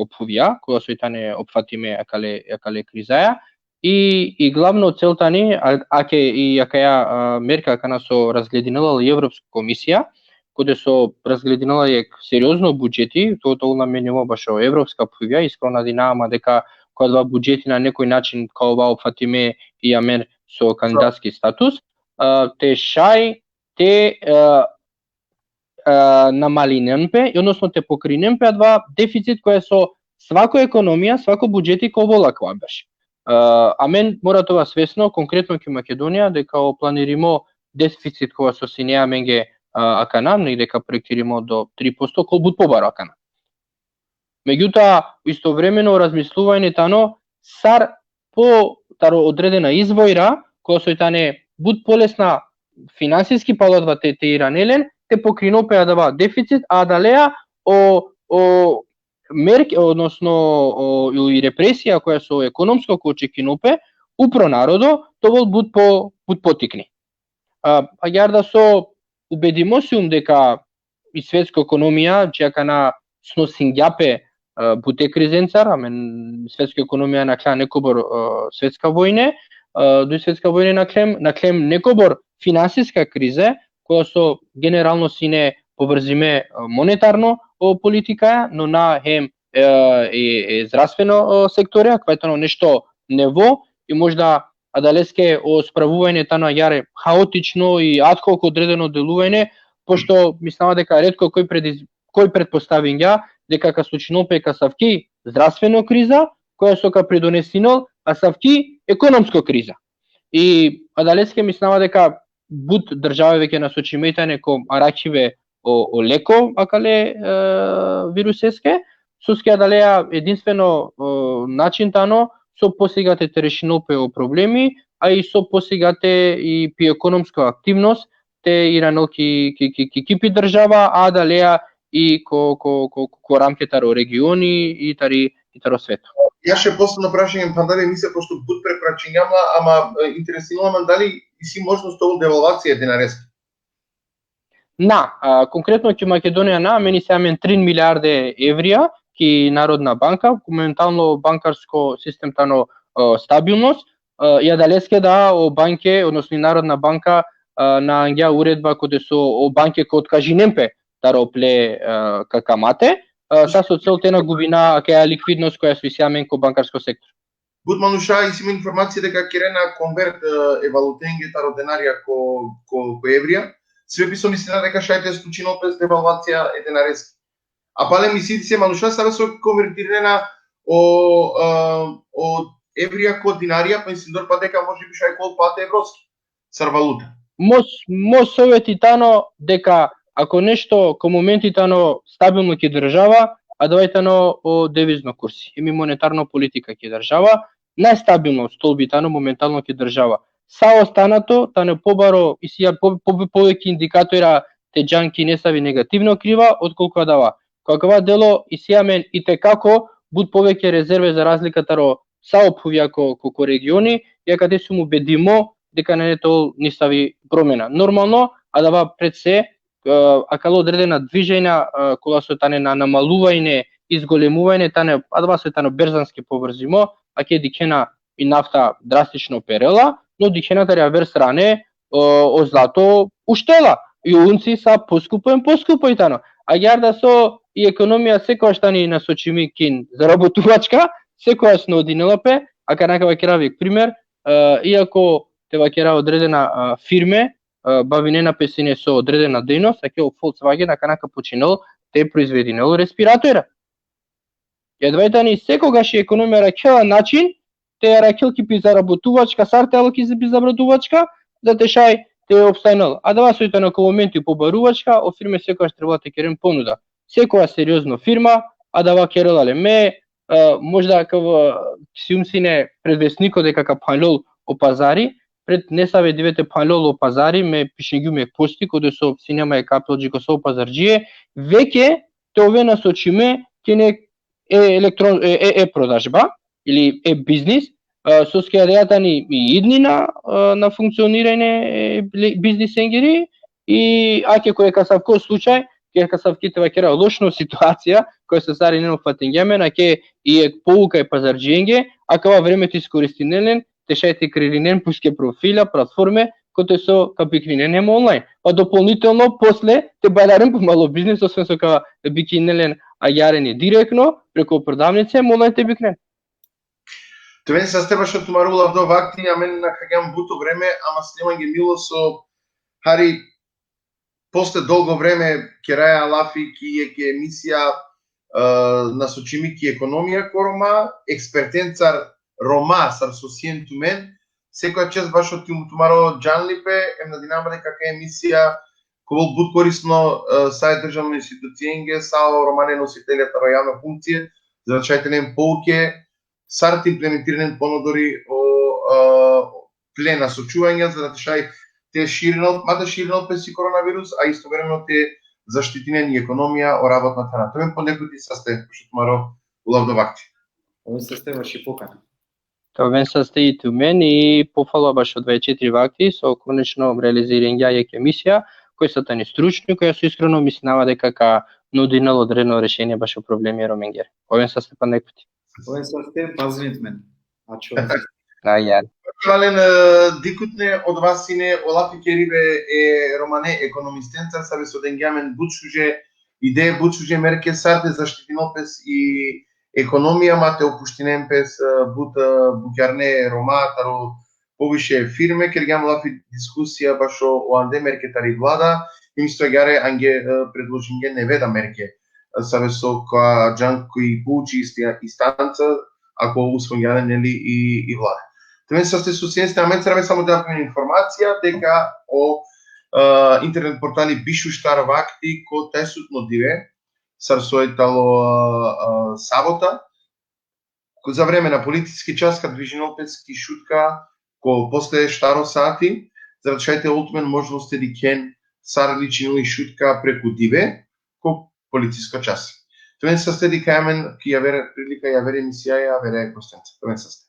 o phuvja, koja so i tane opfatime akale, akale krizaja, i, i glavno cel tani, a, ake i akaja, a, merka kana so razgledinela la i Evropska komisija, kode so razgledinela jekh seriozno budžeti, to, to namenimo bašo evropska phuvja, iskreno nadinava ma deka ko adava budžeti na nekoj način ka ova opfatime i amen so kandidatski status, a, te šaj te, a, a, namalinen pe, odnosno te pokrinen pe adava deficit koja so svako ekonomija, svako budžeti ka ovel akava berš. A, amen mora te ova svesno, konkretno ki Makedonija, deka o planirimo deficit kova so sine amenge, a, akana, negde ka projektirimo do tri posto, kol but pobaro akana. Međutoa, istovremeno razmisluvanje tano sar po taro odredena izvora, koja so i tane but polesna finansiski palo adava te, te iranel len, te pokrinol pe adava deficit, a adalea o, o merke, odnosno o, i represija koja so ekonomsko ka očekinol pe upro narodo, te ovel but po, but potikni. A, agjaar da so ubedimo sium deka i svetsko ekonomija, dži akana snosingja pe, a, but e krizencar, amen svetsko ekonomija nakhla nekobor, a, svetska vojne, a, duj svetska vojne nakhlem, nakhlem nekobor finansiska krize, koja so generalno sine povrzime, a, monetarno o politikaja, no na hem, e, e, e zdravstveno, o, sektorija, koja tano nešto nevo, i možda adaleske o spravuvanje tano agjaar haotično i ad hoc odredeno deluvanje, pošto mislinava deka retko koj prediz-, koj pretpostavingja deka ka slučinol pe asavki zdravstveno kriza, koja so ka pridonesinol asavki ekonomsko kriza. I adaleske mislinava deka but države veke nasočime i tane ko arakhibe o, o leko akale, e, viruseske, soske adalea edinstveno, e, način tano so posigate te rešinol pe o problemi, a i so posigate i pi ekonomsko aktivnost te iranol ki, ki, ki, ki, ki pi država, a adalea i ko, ko, ko, ko ramke taro regioni i tari, i taro sveto. јаше последно прашање, пандари мисле, пошто бут препрачињам, ама, е, интереснува ме дали си можност овол девалвација е денареска. Na, a, konkretno ki Makedonija na, amen isi amen trin milijarde evrija ki Narodna banka, momentalno bankarsko sistem tano, a, stabilnost, a, i adaleske da o banke, odnosno i Narodna banka, a, na angja uredba kote so o banke ka otkažinen pe taro ple, a, ka kamate, a, sa so cel te na gubina akaja likvidnost koja so isi amen ko bankarsko sektor. But manuša isi amen informacija deka kerena konvert, e, e valutenge taro denarija ko, ko, ko evrija. Sebepi so mislina deka šaj te slučinol pes devalvacija e denareske. A pale misli se manuša sare so konvertirena o, e, o evrija ko dinarija, pa mislindor pa deka može bi šaj kol pate evroski sar valuta. Mo, mo soveti tano deka ako nešto ko momenti tano stabilno ki država, adava i tano o devizno kursi, imi monetarno politika ki država, najstabilno stolbi tano momentalno ki država. Sa ostanato tano pobaro, isi po, po, poveke indikatora te džan ki nesavi negativno kriva, otkolku adava. Ko akava delo isi amen i te kako but poveke rezerve za razlika taro sa o phuvja ko, ko, ko regioni, i akate sum ubedimo deka nane te ol nisavi promena. Normalno, adava pred se, e, akala odredena dviženja, e, kola so tane na namaluvanje, izgolemuvanje, tane, adava so tano berzanski povrzimo, ake dikhena i nafta drastično perela, no dikhena tari aver strane, o, o zlato uštela. I o unci sa poskupo em poskupo i tano. Agjaar da so i ekonomija sekojaš tani nasočimi kin zarabotuvačka, sekojaš na odinela pe, akana ka vakerav jekh primer, e, iako te vakerav odredena, e, firme, e, bavinena pe sine so odredena dejnost, ake o Volkswagen akana ka počinel te proizvedinel respiratora. I adava i tani sekogaš i ekonomija arakhela način, te arakhel ki pi zarabotuvačka, sar te alo ki pi zarabotuvačka, za te šaj te opstanel. Adava so i tano ko momenti pobaruvačka, o firme sekogaš trebela te keren ponuda. Sekoja seriozno firma, adava kerela le me, e, možda ka, e, sium sine predvesniko deka ka phanlol o pazari, pred nesave dive te phanlol o pazari, me pišingjum jekh posti, kote so sine ma jekh apel dži ko sa o pazardžie, veke te oven nasočime ki ne e elektron, e, e, e prodažba, ili e biznis, e, soske adaja tani i idnina, e, na funkcioniranje e le-, biznisengiri, i ake ko jekh asavko slučaj, ki jekh asavki te vakera lošno situacija, koja so sarinen ufatingja amen, ake i jekh pouka e pazardžienge, akava vreme te iskoristinen len, te šaj te kreirinen puske profila, platforme, kote so ka bikninen hem online. Pa dopolnitelno posle te bajlaren po malo biznis, osven so ka bikninen len agjaar ine direktno, preko prodavnice, hem online te biknen. Tumen saste bašo tumaro ulavdo vakti, amen nakhagjam but o vreme, ama sine mange milo so hari posle dolgo vreme keraja lafi ki jekh emisija, e, nasočimi ki ekonomija ko Roma, ekspertencar Roma, sar so sien tumen, sekoja čest bašo tum-, tumaro džanlipe, em nadinama deka akaja emisija ka ovel but korisno, e, sa e državno institucienge, sa o romane nositelja taro javna funkcija, za da šaj te len pouke, sar te implementirinen ponodori o, e, ple nasočuvanja, za da te šaj te širinol, ma te širinol pes i koronavirus, a istovremeno te zaštitinen i ekonomija, o rabotna thana. Tumen ponekoti saste, pošto tumaro ulavdo vakti. Oven saste baši pokana. Oven saste i tumen i pofala bašo dvaeset četiri vakti, so konečno realiziringja jekh emisija, koja so tani stručni, koja so iskreno mislinava deka ka nudinel odredeno rešenie bašo problemi e Romengere. Oven saste ponekoti. Oven saste, pazinen tumen. Ačho. Agjaar. Valen, e, dikhutne, odova sine o lafi keribe e romane ekonomistencar, save so dengje amen but šuže ideje, but šuže merke sar te zaštitinol pes i ekonomija, ma te opuštinen pes, e, but, e, bukjarne Roma, taro poviše firme, kergjam lafi diskusija bašo o ande merke tari vlada, em isto agjaar ange, e, predložingje neve da merke, e, save so ka džan ki pouči isti-, istanca, ako usvojingja len, neli, i, i vlada. Tumen saste so sien tumen, amen sar amen samo da dam informacija, deka o, e, internet portali Bišuštar vakti ko tajsutno dive, sar so i talo, e, e, sabota, ko-, za vreme na policiski čas ka dvižinol pes ki Šutka, ko posle štaro sati, za da šaj te ol tumen možnost te dikhen sar ličinol i Šutka preku dive, ko policisko čas. Pensaste di kamen ki aver prilika i aver emisiya i aver konstanca. Pensaste.